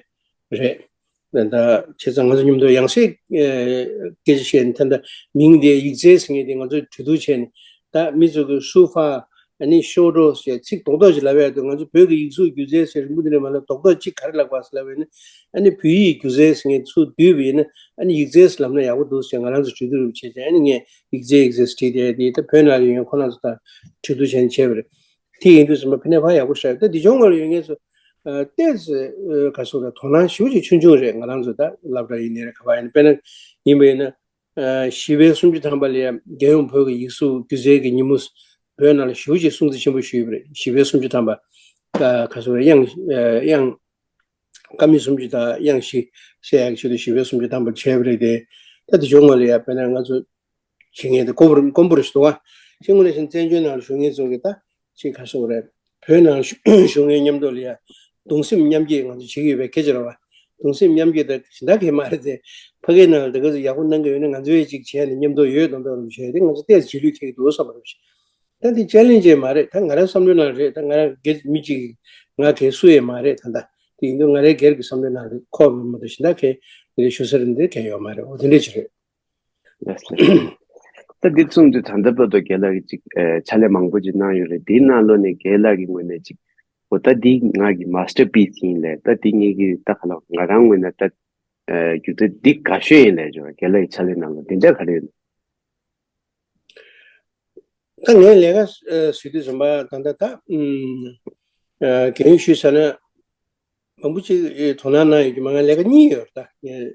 རེད། ད་བྱས་ཙང་ང་ཚོ་མཉམ་དུ་ཡང་སེ་སྐད་ཆ་བཤད་ནས། ད་ལྟ་མིང་དེ་ཡིག་རྩལ་ཟེར་མཁན་དེ་ང་ཚོས་གྲོས་བསྡུར་བྱས་ནས། ད་མི་ཚོ་གི་ཧྲུའུ་ཧྥ་ཨ་ནི་ཤོ་ཀྲོ་ཞེས་ཚིག་རྡོག་རྡོག་ཅིག་ལབ་ཡ་འདུག་ང་ཚོ་བོད་ཀྱི་ཡིག་གཟུགས་སྒྱུ་རྩལ་ཟེར་རིང་པོ་དེ་འདྲ་མ་ལབ། རྡོག་རྡོག་ཅིག་ག་རེ་ལབ་པ་ཟེར་ལབ་པ་ཡིན་ན། ཨ་ནི་བོད་ཡིག་སྒྱུ་རྩལ་ཟེར་མཁན་ཚུར་བསྡུས་པ་ཡིན་ན། ཨ་ནི་ཡིག་རྩལ་ཟེར་ལབ་ན་ཡག་པོ་འདུག་ཟེར་ང་རང་ཚོ་གྲོས་བསྡུར་བྱས་བྱས། ཨ་ནི་ངས་ཡིག་རྩལ་ཡིག་རྩལ་ཟེར་བྲིས་ཏེ། དེ་ད་བོད་ནང་ལ་ཡོད་མཁན་ཁོ་རང་ཚོ་དང་གྲོས་བསྡུར་བྱས་ནས་བྱས་པ་རེད། དེ་ཡིན་དུས་ཙམ་པ་ཕ་ནས་ཕར་ཡག་པོ་ཤར་ཡོད། ད་འདི་ལྗོངས་ལ་ཡོད་མཁན་ཚོ་ཨ་ཏོག་ཙམ་ཨ་ག་ཟེར་དགོས་རེད། དོ་སྣང་ཞེ་པོ་ཅིག་ཆུང་ཆུང་རེད། ང་རང་ཚོ་ད་སློབ་གྲྭ་ཡིན་ནའི་རེད། ག་པར་ཡིན་ན། དཔེར་ན་ཡིན་པ་ཡིན་ན། ཨ་བཞི་པའི་སུམ་ཅུ་ཐམ་པ་ལ་ཡ་རྒྱལ་ཡོངས་བོད་ཀྱི་ཡིག་གཟུགས་སྒྱུ་རྩལ་གྱི་ཉིན་མོ་བོད་ནང་ལ་ཞེ་པོ་ཅིག་སྲུང་བརྩི་ཆེན་པོ་ཞུས་པ་རེད། བཞི་པའི་སུམ་ཅུ་ཐམ་པ། ཨ་ག་ཟེར་དགོས་རེད། དབྱངས་ཨ་དབྱངས་ཀ་མད་སུམ་ཅུ་དང་དབྱངས་བཞི་ཟེར་ཡག་གི་ཆེད་དུ་བཞི་པའི་སུམ་ཅུ་ཐམ་པ་བྱས་པ་རེད་དེ། ད་འདི་ལྗོངས་ལ་ཡ་དཔེར་ན་ང་ཚོ་བྱེད་མཁན་དེ་དཀོན་པོ་རེད། དཀོན་པོ་རེད་ཟེར་བ། ཤིང་ཀུན་ལས་ཤིང་བཙན་བྱོལ་ནང་ལ་བཞུགས་མཁན་ཚོ་གི་ད་ཅིག་ག་ཟེར་དགོས་རེད། བོད་ནང་ལ་བཞུགས་མཁན་མཉམ་དུ་ལ་ཡ་གདུང་སེམས་མཉམ་སྐྱེད་ང་ཚོ་བྱེད་ཀྱི་ཡོད་པའི་སྐད་ཆ་རེད་བ། གདུང་སེམས་མཉམ་སྐྱེད་ད་གཞན་དག་གི་མ་རེད་དེ། ཕ་གིའི་ནང་ལ་དེ་ག་ཚོད་ཡག་པོ་གནང་གི་ཡོད་ན། ང་ཚོས་ཅིག་བྱས་ནས་མཉམ་དུ་ཡོད་མདོག་མདོག་རུ་བྱས་ཏེ། ང་ཚོ་ཏོག་ཙམ་རྗེས་ལུས་ཐེབས་ཀྱི་འདུག་བསམ་པ་རེད། ད་འདི་དཔྱད་གླེང་ཅིག་མ་རེད། ད་ང་རང་བསམ་བློའི་ནང་རེད། ད་ང་རང་སྒེར་མི་གཅིག་ང་སྒེར་སུ་ཡང་མ་རེད། ད་ལྟ་དེ་ཡིན་དུས་ང་རའི་སྒེར་གྱི་བསམ་བློའི་ནང་རེད། ཁོག་མི་མ་གཏོགས་གཞན་དག་གིས་འདི་འདྲ་ཞུ་ས་རེད། འདི་གང་ཡོད་མ་རེད། འོ་དེ་འདྲ་ཅིག་རེད། ལགས་སོ། ད་འདི་མཚུངས་དུ་ད་ལྟ་བར་དུ་རྒན་ལགས་ཀྱིས་ཅིག་ཨ་ཕྱག་ལས་མང་པོ་ཅིག་གནང་ཡོད་རེད། དེའི་ནང་ལོགས་ནས་རྒན་ལགས་ཀྱི་ངོས་ནས་ཅིག་འོ་ད་འདི་ང་གི་མ་སི་ཊར་པི་སི་ཡིན་ལབ། ད་འདི་ངེད་ཀྱི་ད་ག་ལ་ང་རང་ངོས་ནས་ད་ཨ་སྒྱུ་རྩལ་འདི་དགའ་ཤོས་ཡིན་ལབ་བྱུང་། རྒན་ལགས་ཀྱི་ཕྱག་ལས་ནང་ལ་འདི་འདྲ་ག་རེ་ཡོད། ད་ངས་ལས་ཀ་ཨ་ཟེར་དུས་ཙམ་པ་ད་ལྟ་ད་ཨུམ་ཨ་རྒན་ཞུས་ཚར་ན། མང་པོ་ཅིག་དོ་སྣང་གནང་ཡོད་ཀྱི་མ། ང་ལས་ཀ་གཉིས་ཡོད་རེད། ད་ངས་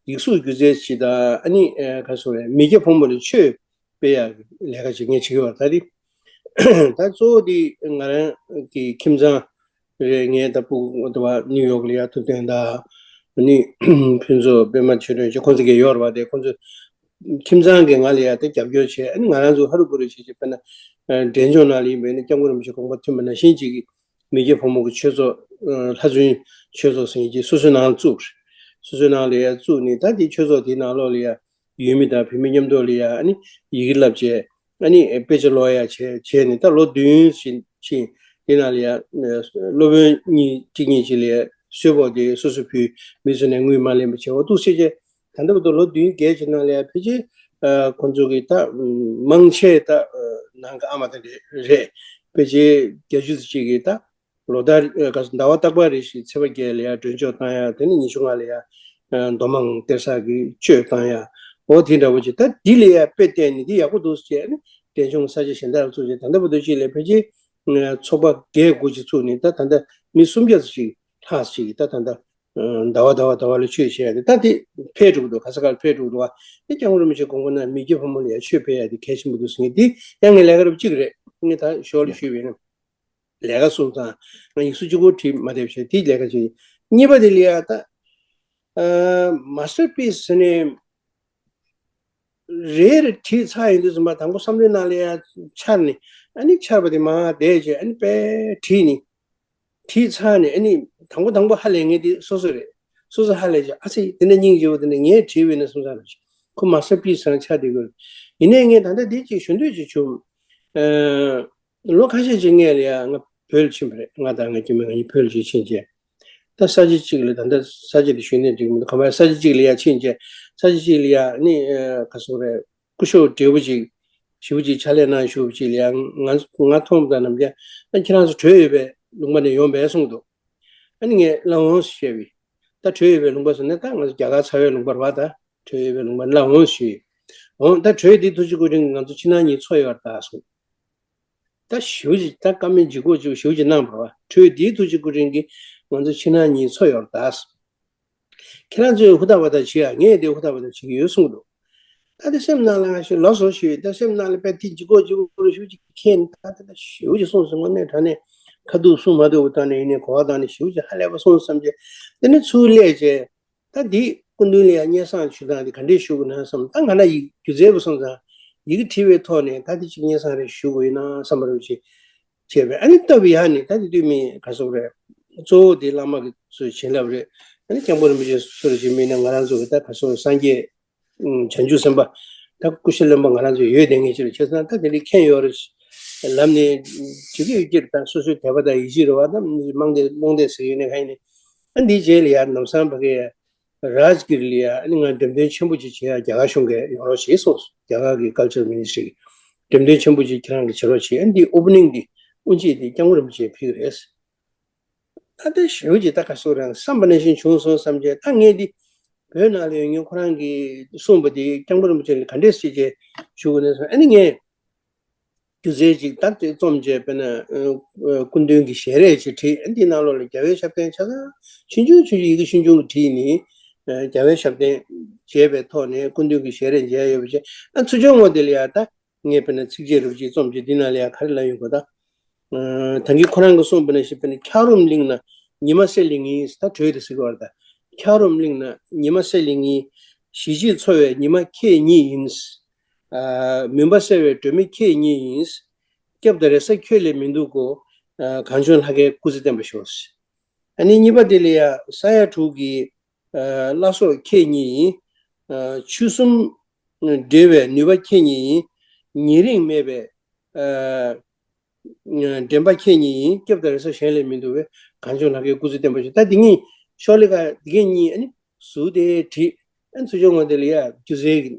ཡིག་གཟུགས་སྒྱུ་རྩལ་ཅིག་དང་། ཨ་ནི་ཨ་ག་ཟེར་དགོས་རེད། མི་སྐྱ་ཕོ་མོ་ལ་ཆོས་སྤེལ་ཡག་ལས་ཀ་ཅིག་ངས་བྱེད་ཀྱི་ཡོད་རེད། ད་དེ་ད་གཙོ་བོ་དེ་ང་རང་གི་ཁྱིམ་ཚང་རེད། ངའི་ད་སྤུ་གུ་དེ་བ་ནིའུ་ཡོག་ལ་ཡ་ཐུབ་བསྟན་དང་། ཨ་ནི་ཕུན་ཚོགས་པད་མ་ཆོས་སྒྲོན་ཅིག་ཁོང་ཚོ་གི་ཡོད་རེད་བ། དེ་ཁོང་ཚོ་ཁྱིམ་ཚང་གིས་ང་ལ་ཡ་ད་རྒྱབ་སྐྱོར་བྱས། ཨ་ནི་ང་རང་ཚོ་ཧ་རུ་བུ་རུ་བྱས་བྱས། དཔེར་ན་ཨ་འབྲས་ལྗོངས་ནང་ལ་ཡིན་པ་ཡིན་ན་སྐྱབས་མགོན་རིན་པོ་ཆེ་དགོངས་པ་མཐུན་པ་ནང་བཞིན་ཅིག་གི་མི་སྐྱ་ཕོ་མོ་གི་ཆོས་ཚོགས། ཨ་ལྷ་བཙུན་ཆོས་ཚོགས་ཟེར་མཁན་ཅིག་སོ་སོའི་ནང་ལ་བཙུགས། སོ་སོའི་ནང་ལ་ཡ་བཙུགས་ནས། ད་དེ་ཆོས་ཚོགས་དེའི་ནང་ལོགས་ལ་ཡ་ཡུལ་མི་དང་བོད་མི་མཉམ་དུ་ལ་ཡ་ཨ་ནི་ཡི་གེ་བསླབ་བྱས། ཨ་ནི་དཔེ་ཆ་ཀློག་ཡ་བྱས་བྱས་ནས། ད་ལོ་བདུན་ཕྱིན་ཕྱིན་དེ་ནང་ལ་ཡ་སློབ་དཔོན་གཉིས་གཅིག་གཉིས་ཅིག་ལ་ཡ་གསོལ་ཕོགས་དེ་སོ་སོ་ཕུལ། མི་ཚོ་ནས་དངུལ་མ་ལེན་པ་བྱས། འོ་འདུག་སེ་བྱས། ད་ལྟ་བར་དུ་ལོ་བདུན་བརྒྱད་ཅིག་ནང་ལ་ཡ་ཕལ་ཆེར་ཨ་ཁོང་ཚོ་གི་ད་མང་ཆེ་ད་ཨ་ནང་གི་ཨ་མ་དེ་འདྲ་རེད། ཕལ་ཆེར་བརྒྱད་ཅུ་ཙམ་ཅིག་གིས་ད་ལོ་ལྟར་ཨ་ག་ཟླ་བ་རྟག་པར་རེ་བཞིན་ཚེས་པ་བརྒྱད་ལ་ཡ་མགྲོན་ཆོག་བཏང་ཡ། དེ་ནས་ཉི་ཤུ་ལྔ་ལ་ཡ་ཨ་མདོ་མང་གཏེར་གསར་གྱི་གཅོད་བཏང་ཡ། འོ་དེ་འདྲ་བོ་ཅིག་ད་འདི་ལ་ཡ་དཔེ་བལྟས་ནས་འདི་ཡག་པོ་འདུག་ཟེར་བྱས་ནས། འབྲས་ལྗོངས་ས་ཆ་གཞན་དག་ལ་བཙུགས་བྱས། ད་ལྟ་བར་དུ་ཅིག་ལ་ཕལ་ཆེར་ཨ་ཚོགས་པ་བརྒྱད་དགུ་ཅིག་བཙུགས་ནས། ད་ད་ལྟ་མི་སུམ་བརྒྱ་ཙམ་ཅིག་ལྷག་ཅིག་གིས་ད་ད་ལྟ་ཟླ་བ་ཟླ་བ་ཟླ་བ་ལ་ཆོས་བྱེད་ཡ་དེ་ད་དེ་འཕེལ་འགྲོ་གི་འདུག་ག་ས་ག་ལ་འཕེལ་འགྲོ་གི་འདུག་བ། དེ་སྐྱབས་མགོན་རིན་པོ་ཆེ་དགོངས་པ་ན་མི་སྐྱ་ཕོ་མོ་ལ་ཡ་ཆོས་སྤེལ་ཡ་དེ་གལ་ཆེན་པོ་འདུག་ཟེར་མཁན་དེ་ཡང་ངས་ལས་ཀ་རབ་གཅིག་རེད། ངས་ད་ཞོར་ལ་ཞུས་པ་ཡིན་ན། ལས་ཀ་སོང་ཙང་ང་ཡིག་གཟུགས་གཅིག་པོ་བྲིས་མ་བསྡད་པ་བྱས། དེ་ལས་ཀ་བྱས། གཉིས་པ་དེ་ལ་ཡ་ད་ཨ་མ་སི་ཊར་པི་སི་ཟེར་ནས། རེ་རེ་བྲིས་ཚར་ཡོང་དུས་ཙམ་པ་དང་པོ་བསམ་བློའི་ནང་ལ་ཡ་འཆར་ནས། ཨ་ནི་འཆར་བ་དེ་མར་བསྡད་བྱས། ཨ་ནི་དཔེ་བྲིས་ནས། བྲིས་ཚར་ནས་ཨ་ནི་དང་པོ་དང་པོ་ཧ་ལས་མཁན་དེ་སོ་སོ་རེད། སོ་སོ་ཧ་ལས་བྱས། ཨ་ཙི། དེ་འདྲ་སྙིང་རྗེ་པོ་དེ་འདྲ་ངས་བྲིས་པ་ཡིན་ན་བསམ་བསམ་རེད། ཁོ་མ་སི་ཊར་པི་སི་ཆགས་བསྡད་ཀྱི་ཡོད། ཡིན་ནའི་ངས་ད་ལྟ་འདི་ཅིག་ཞུ་འདོད་ཅིག་བྱུང་། ཨ་ལོ་ཁ་ཤས་ཅིག་སྔོན་ལ་ཡ་ང་བོད་ལ་ཕྱིན་པ་རེད། ང་དང་ངའི་སྐྱེ་དམན་ང་གཉིས་བོད་ལ་ཅིག་ཕྱིན་བྱས། ད་ས་ཆ་གཅིག་ལ། ད་ལྟ་ས་ཆ་དེ་ཞུས་ན་འགྲིག་གི་མི་འདུག་ག་པར། ས་ཆ་གཅིག་ལ་ཡ་ཕྱིན་བྱས། ས་ཆ་གཅིག་ལ་ཡ་ནི་ཨ་ག་ཟེར་དགོས་རེད། སྐུ་ཞབས་བགྲེས་པོ་ཅིག་ཞེ་པོ་ཅིག་ཕྱག་ལས་གནང་བཞུགས་པ་ཅིག་ལ་ཡ་ང་ང་མཐོང་བ་དང་ནམ་རྒྱུན། ཨ་ཁྱེད་རང་ཚོ་བྲོས་ཡོད་པའི་ལུང་པ་ནས་ཡོང་པས་གསུངས་འདུག་ཨ་ནི་ངས་སླར་འོང་ཞེས་བྱས་པས། ད་བྲོས་ཡོད་པའི་ལུང་པ་ཟེར་ན་ད་ང་ཚོ་རྒྱ་གར་ཚ་བའི་ལུང་པ་རེད་པ། ད་བྲོས་ཡོད་པའི་ལུང་པ་སླར་འོང་ཞེས། འོང་། ད་བྲོས་དེའི་ཐུགས་རྗེ་སྐུ་དྲིན་གྱིས་ང་ཚོ་ཕྱི་ནང་གཉིས་འཚོ་ཡོད་རེད་ད་གསུངས། ད་ཞེ་པོ་ཅིག་ད་བཀའ་མོལ་ལྗིད་ཁོག་ཅིག་ཞེ་པོ་ཅིག་གནང་བ་རེད་པ། བྲོས་དེའི་ཐུགས་རྗེ་སྐུ་དྲིན་གྱིས་ང་ཚོ་ཕྱི་ནང་གཉིས་འཚོ་ཡོད་རེད་ད། ཁྱེད་རང་ཚོས་ཧུར་ཐག་པ་ཐག་བྱེད་ཡ། ངས་དེ་ཧུར་ཐག་པ་ཐག་བྱེད་ཀྱི་ཡོད་གསུངས་འདུག་ད་དེ་སེམས་ནང་ལ་ང་ཞིག་ལོགས་སུ་ཞུས། ད་སེམས་ནང་ལ་དཔེ་དེ་ལྗིད་ཁོག་ལྗིད་ཁོག་རུ་ཞེ་པོ་ཅིག་ཁེལ་ནས། ད་དེ་ད་ཞེ་པོ་ཅིག་སོང་ཟེར། དངོས་གནས་དྲང་གནས་ཁ་ཐུག་གསུང་མ་ཐུབ་པ་བཏང་ནས་ཡིན་ནའི་གོ་བ་བཏང་ནས་ཞེ་པོ་ཅིག་ཧ་ལས་པ་སོང་བསམ་བྱས། དེ་ནས་ཚུར་སླེབས་བྱས། ད་འདི་སྐུ་མདུན་ལ་ཡང་སྙན་སེང་ཞུ་སྟངས་འདི་ག་འདྲས་ཞུ་དགོས་ན་བསམ། ད་ང་ན་ཡིག་སྒྱུ་རྩལ་པ་སོང་ཙང་ཡི་གེ་བྲིས་པའི་ཐོག་ནས་ད་འདི་ཅིག་སྙན་སེང་རེ་ཞུ་དགོས་ཡིན་ན་བསམ་པ་རེ་ཅིག་བྱས་པས། ཨ་ནི་སྟབས་ཡག་ནས་ད་དེ་དུས་མི་ག་སོག་རེད། གཙོ་བོ་དེ་བླ་མ་གི་ཚོའི་བྱིན་རླབས་རེད། ཨ་ནི་སྐྱབས་མགོན་རིན་པོ་ཆེ་སུ་རེ་ཅིག་མིན་ན་ང་རང་ཚོ་གི་ད་ག་སོག་སངས་རྒྱས་བྱང་ཆུབ་སེམས་དཔའ་ ད་སྐུ་ཞབས་བློན་པོ་ང་རང་ཚོ་ཡོད་བསྡད་མཁན་ཅིག་རེད། བྱས་ཙང་ད་དེ་འདྲའི་མཁན་ཡོད་རེད་ལབ་ནས་འགྲིག་གི་ཡོད་ཀྱི་རེད། ད་སོ་སོའི་དད་པ་དང་ཡིད་ཆེས་རེད་བ། ད་རྨོངས་དད་རྨོངས་དད་ཟེར་ཡོད་ནའི་གང་ཡིན་ནའི། ཨ་འདིའི་རྗེས་ལ་ཡ་ལམ་སང་ཕ་གི་རཱཇ་གིར་ལ་ཡ་ཨ་ནི་ང་འགྲེམས་སྟོན་ཆེན་པོ་ཅིག་བྱེད་ཡ་རྒྱ་གར་གཞུང་གིས་ཡོང་རོགས་བྱས་གསུངས་སོང་། རྒྱ་གར་གི་ཀལ་ཅར་མི་ནི་སི་ཊི་རི་གིས་འགྲེམས་སྟོན་ཆེན་པོ་ཅིག་ཁྱེད་རང་གིས་བྱེད་རོགས་བྱེད། ཨ་འདི་ཨོ་པ་ནིང་འདི་དབུ་འབྱེད་འདི་སྐྱབས་མགོན་རིན་པོ་ཆེས་ཕུལ་གི་རེད། ད་ལྟ་ཞེ་པོ་ཅིག་ད་ག་སོ་རང་བསམ་པ་ནང་བཞིན་བྱུང་སོང་བསམ་བྱས། ད་ངས་འདི་བོད་ནང་ལ་ཡོད་མཁན་ཁོ་རང་གིས་གསུངས་པ་འདི་སྐྱབས་མགོན་རིན་པོ་ཆེ་ལ་ག་འདྲས་ཟེར་བྱས་ཞུ་དགོས་ན་སོང་། ཨ་ནི་ངས་སྒྱུ་རྩལ་ཅིག་ད་དེ་རྩོམ་བྱས། དཔེར་ན་ཨ་ཨ་སྐུ་མདུན་གྱི་ཞལ་རས་ཅིག་བྲིས། ཨ་འདི་ནང་ལོགས་ལ་རྒྱལ་བའི་ཞབས་བརྟན་ཆ་ཚང་ཆུང་ཆུང་ཆུང་ཆུང་ཡི་གེ་ཆུང་ཆུང་གིས་བྲིས་ནས་ཨ་རྒྱལ་བའི་ཞབས་བརྟན་བྱས་པའི་ཐོག་ནས་སྐུ་མདུན་གྱི་ཞལ་རས་མཇལ་ཡོད་པ་བྱས། ཨ་ཚུར་ཕྱོགས་ངོས་དེ་ལ་ཡ་ད་ངས་དཔེར་ན་ཚིགས་བཅད་རེ་བ་ཅིག་རྩོམ་བྱས། འདི་ནང་ལ་ཡ་ག་རེ་ལབ་ཡོད་གོ། ད་ཨ་ད་གིན་ཁོ་རང་གིས་གསུངས་པ་ནང་བཞིན་དཔེར་ན་འཁྱགས་རོམ་གླིང་ན་ཉི་མ་གསལ་ལེ་ངེས། ད་དྲོད་དེ་ཟེར་གི་བར་ད། འཁྱགས་རོམ་གླིང་ན་ཉི་མ་གསལ་ལེ་ངེས། གཞིས་བྱེས་འཚོ་བའི་ཉི་མ་ཁྱེད་ཉིད་ཡིན། ཨ་མུན་པ་སེལ་བའི་སྒྲོན་མེ་ཁྱེད་ཉིད་ཡིན། སྐྱབས་དང་རེ་ས་ཁྱོད་ལས་མི་འདུག་གོ། ཨ་གངས་ལྗོངས་ལྷ་སྐལ་སྐུ་ཚེ་བརྟན་པར་ཤོག། ཨ་ནི་གཉིས་པ་དེ་ལ་ཡ་ས་ཡ་དྲུག་གི་ཨ་བླ་སྲོག་ཁྱེད་ཉིད་ཡིན། ཨ་ཆོས་གསུམ་འབྲེལ་བའི་ནུས་པ་ཁྱེད་ཉིད་ཡིན། ཉེ་རིང་མེད་པའི་ཨ་འདྲེན་པ་ཁྱེད་ཉིད་ཡིན། སྐྱབས་དང་རེ་ས་གཞན་ལས་མི་འདུག་པས། གངས་ལྗོངས་ལྷ་སྐལ་སྐུ་ཚེ་བརྟན་པར་ཤོག། ད་འདི་གཉིས་ཤོག་ལེ་ཁ་འདི་གཉིས་ཨ་ནི་ཟུར་དེ་བྲིས། ཨ་ནི་ཚུར་ཕྱོགས་ངོས་དེ་ལ་ཡ་སྒྱུ་རྩལ་གྱི་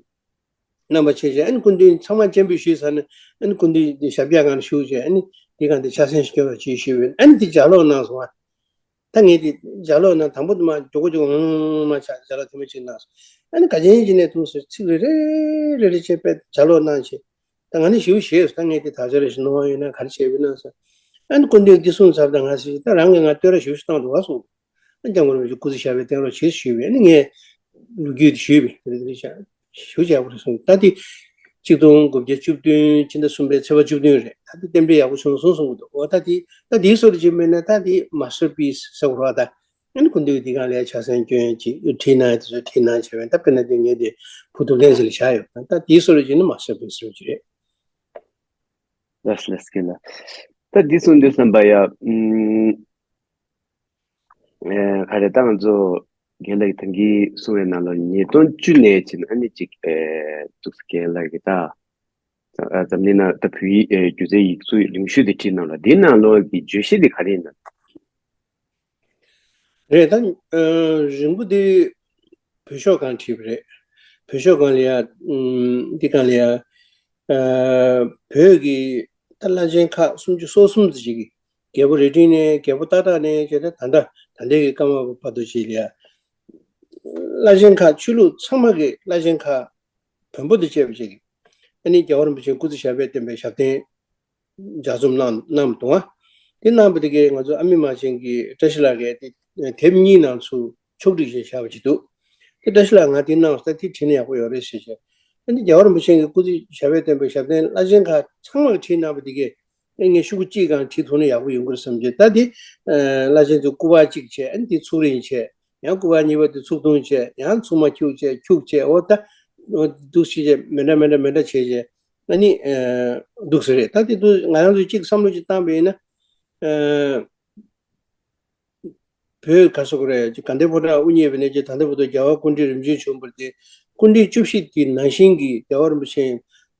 རྣམ་པ་བྱས་བྱས། ཨ་ནི་སྐུ་མདུན་ཚང་མ་སྤྱན་འབུལ་ཞུས་ཚར་ནས། ཨ་ནི་སྐུ་མདུན་དེ་ཞབས་བཀྱག་སྒང་ལ་བཞུགས་བྱས། ཨ་ནི་དེ་སྒང་དེ་ཕྱག་སེན་ཞིག་སྐྱོན་རོགས་བྱེད་ཞུས་པས། ཨ་ནི་དེ་ལྗགས་ཀློག་གནང་སོང་ཨ། ད་ངས་དེ་ལྗགས་ཀློག་གནང་། དང་པོ་དེ་མ་མགྱོགས་པོ་མགྱོགས་པོ་ངང་ངང་མ་ཆགས། ལྗགས་ཀློག་དེ་མ་ཅིག་གནང་སོང་། ཨ་ནི་ག་ཅན་ཅིག་ནས་འདུག་ཟེར། ཚིག་རེ་རེ་རེ་རེ་བྱས་པས་ལྗགས་ཀློག་གནང་བྱས། ད་ང་ནི་ཞེ་པོ་ཞེད་སོང་། ད་ངས་དེ་དག་ཆ་རེ་ཞིག་གནང་བ་ཡོད་ན་ག་རེ་བྱས་པས་གནང་སོང་། ཨ་ནི་སྐུ་མདུན་འདི་གསུངས་ཚར། ད་ང་ཟེར། ད་རང་གིས་ང་བསྟོད་ར་ཞེ་པོ་ཞིག་བཏང་འདུག་ག་གསུངས། ཨ་སྐྱབས་མགོན་རིན་པོ་ཆེ་སྐུ་ཚེ་ཞབས་པད་བརྟན་རོགས་བྱེད་ཞུས་པས། ཨ་ནི་ངས་ལོ་རྒྱུས་དེ་ཞུས་པས། དེ་རེད་དེ་རེད་ཤག་ཞུ་བྱས་པ་རེད་གསུངས། ད་དེ་གཅིག་སྟོང་དགུ་བརྒྱ་བཅུ་བདུན་ཕྱི་ཟླ་གསུམ་པའི་ཚེས་པ་བཅུ་བདུན་རེད། ད་དེ་རྟེན་འབྲེལ་ཡག་པོ་བྱུང་སོང་གསུང་གི་འདུག། འོ་ད་དེ་ད་དེའི་བཟོ་འདྲ་ཅིག་མེད་ན། ད་དེ་མ་སི་ཊར་པིས་ཟེར་དགོས་རེད་བ། ད་ཨ་ནི་སྐུ་མདུན་འདི་སྒང་ལ་ཕྱག་སེན་སྐྱོན་ཅིག་བྲིས་གནང་། དེ་ཚོ་བྲིས་གནང་བྱས་པས། ད་དཔེར་ན་དེ་ངས་དེ་བུ་ཐུབ་བསྟན་ཟེར་ལ་བཞག་ཡོད། ད་དེའི་བཟོ་འདྲ་ཅིག་ནི་མ་སི་ཊར་པིས་ཟེར་གྱི་རེད། ལགས་ལགས་ཀྱི་ལ། ད་འདི་གསུངས་དུས་ཙམ་པ་ཡ། ཨམ། ཨེ་ག་རེ། ད་ང་ཚོ་རྒན་ལགས་ཀྱིས་ད་གིན་གསུངས་པའི་ནང་ལ་ཉིས་སྟོང་བཅུ་ནས་བྱས་ནས་ཨ་ནི་ཅིག་ཨེ་འདུག་སེ་རྒན་ལགས་ཀྱིས་ད་ཨ་འཛམ་གླིང་ནང་ད་བོད་ཡིག་ཨེ་སྒྱུ་རྩལ་ཡིག་གཟུགས་རིང་ཤོས་དེ་བྲིས་གནང་ལ། འདིའི་ནང་ལོགས་ཀྱི་བརྗོད་གཞི་དེ་ག་རེ་ཡིན་ན། རེད། ད་ཨ་རིང་པོ་དེ་བོད་ཤོག་སྒང་བྲིས་པ་རེད། བོད་ཤོག་སྒང་ལ་ཡ། ཨམ། འདི་སྒང་ལ་ཡ། ཨ་བོད་ཀྱི་ད་བླ་ཆེན་ཁག་སུམ་ཅུ་སོ་གསུམ་ཙམ་ཅིག་གི། རྒྱལ་པོ་རྭ་སྒྲེང་ནས། རྒྱལ་པོ་ཏག་ཏག་ནས་བྱས་ཏེ་ད་ལྟ་ད་ལྟའི་གི་ཀརྨ་པ་བར་དུ་ཅིག་ལ་ཡ། བླ་ཆེན་ཁག་ཆོས་ལུགས་ཚང་མ་གི་བླ་ཆེན་ཁག་བོན་པོ་དང་བཅས་པ་ཅིག་གིས་ཨ་ནི་རྒྱལ་བ་རིན་པོ་ཆེ་སྐུ་ཚེ་ཞབས་པད་བརྟན་པའི་ཞབས་བརྟན་ལྗགས་རྩོམ་གནང་གནང་འདུག་ཨ། དེ་གནང་བ་དེ་གས་ང་ཚོ་ཨ་མྱེས་རྨ་ཆེན་གྱི་བཀྲ་ཤིས་ལགས་ཀྱིས་དེ་དེབ་གཉིས་ནང་ཚུར་ཕྱོགས་བསྒྲིགས་བྱས་བཞག་པ་ཅིག་འདུག། དེ་བཀྲ་ཤིས་ལགས་ང་དེ་གནང་སོང་། ད་དེ་བྲིས་ན་ཡག་པོ་ཡོད་རེད་ཟེར་བྱས། ཨ་ནི་རྒྱལ་བ་རིན་པོ་ཆེ་གི་སྐུ་ཚེ་ཞབས་པད་བརྟན་པའི་ཞབས་བརྟན་བླ་ཆེན་ཁག་ཚང་མ་གིས་བྲིས་གནང་བ་དེ་གས། ཨ་ངས་ཤོག་གུ་གཅིག་སྒང་བྲིས་ཐུབ་ན་ཡག་པོ་ཡོང་གི་རེད་བསམ་བྱས། ད་དེ་ཨ་བླ་ཆེན་ཚོ་སྐུ་པར་གཅིག་བྱས། ཨ་ནི་དེ་ཚུགས་རིང་བྱས། ཡང་སྐུ་པར་གཉིས་པ་དེ་ཚུགས་ཐུང་བྱས། ཡང་ཚུགས་མ་འཁྱུག་བྱས། འཁྱུག་བྱས། འོ་ད་འདུག་སེ་བྱས། མི་འདྲ་མི་འདྲ་མི་འདྲ་བྱས་བྱས། ཨ་ནི་ཨ་འདུག་སེ་རེད། ད་དེ་དུས་ང་རང་ཚོས་གཅིག་བསམ་བློ་གཅིག་བཏང་པ་ཡིན་ན། ཨ་བོད་ག་སོག་རེད། དགའ་ལྡན་ཕོ་བྲང་དབུ་བརྙེས་པ་ནས་ཀྱི་ད་ལྟ་བར་དུ་རྒྱལ་བ་སྐུ་ཕྲེང་རིམ་བྱོན་བྱུང་བར་བརྟེན། སྐུ་ཕྲེང་བཅུ་བཞི་དེ་ནང་བཞིན་གྱི་རྒྱལ་བ་རིན་པོ་ཆེ་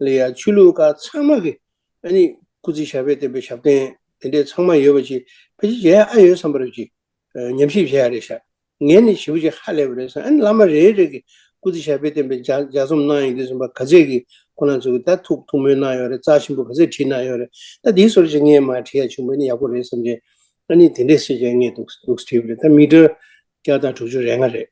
ལ་ཡ་ཆོས་ལུགས་ཁག་ཚང་མ་གི་ཨ་ནི་སྐུ་ཚེ་ཞབས་པད་བརྟན་པའི་ཞབས་བརྟན་དེ་འདྲས་ཚང་མ་ཡོད་པ་ཅིག་ཕལ་ཆེར་ཡས་ཨ་ཡོད་བསམ་པ་རེད་ཅིག། ཨ་ཉམས་ཞིབ་བྱས་ཡ་རེད་ཤག། ངས་ནི་ཞེ་པོ་ཅིག་ཧ་ལས་པ་རེད་བསམ། ཨ་ནི་བླ་མ་རེ་རེ་གིས་སྐུ་ཚེ་ཞབས་པད་བརྟན་པའི་ལྗགས་ལྗགས་རྩོམ་གནང་ཡོང་དུས་ཙམ་པ་ག་ཚད་ཀྱིས་ཁོ་རང་ཚོ་གིས་ད་ཐུགས་ཐུགས་སྨོན་གནང་ཡོད་རེད། རྩ་ཆེན་པོ་ག་ཚད་བྲིས་གནང་ཡོད་རེད། ད་དེའི་བཟོ་འདྲ་ཅིག་ངས་མར་བྲིས་ཡ་བྱུང་བ་ནི་ཡག་པོ་རེད་བསམ་བྱས། ཨ་ནི་དེ་འདྲས་ཟེར་བྱས་ངས་འདུག་འདུག་བྲིས་པ་རེད། ད་མི་ཊར་བརྒྱ་དང་དྲུག་ཅུ་རེ་ལྔ་རེད།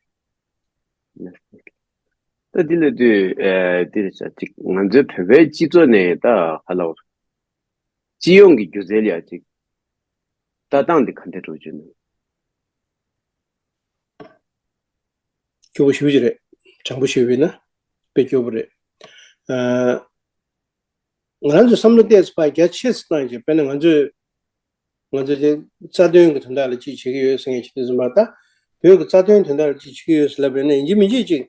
ད་འདི་ལ་དུས་ཨེ་འདི་རེད་ཤག། ཅིག་ང་ཚོའི་བོད་པའི་སྤྱི་ཚོགས་ནས་ད་ཧ་ལ་བར་སྤྱི་ཡོངས་ཀྱི་སྒྱུ་རྩལ་ལ་ཡ་ཅིག་ལྟ་སྟངས་འདི་ག་འདྲ་འགྲོ་རྒྱུ་ན། སྐྱོ་པོ་ཞེ་པོ་ཅིག་རེད། དྲང་པོ་ཞུས་པ་ཡིན་ན་དཔེ་སྐྱོ་པོ་རེད། ཨ་ང་རང་ཚོས་བསམ་བློ་ཏོག་ཙམ་ཕར་རྒྱ་ཆེ་ཙམ་བཏང་བྱས། དཔེར་ན་ང་ཚོས་ང་ཚོ་དེ་རྩ་དོན་གྱི་དོན་དག་ལ་ཅིག་བྱེད་ཀྱི་ཡོད་ཟེར་མཁན་ཅིག་དེ་ཚོ་མ། ད་བོད་ཀྱི་རྩ་དོན་དོན་དག་ལ་ཅིག་བྱེད་ཀྱི་ཡོད་ཟེར་ལབ་པ་ཡིན་ན། ཡིན་གཅིག་མིན་གཅིག་ཅིག་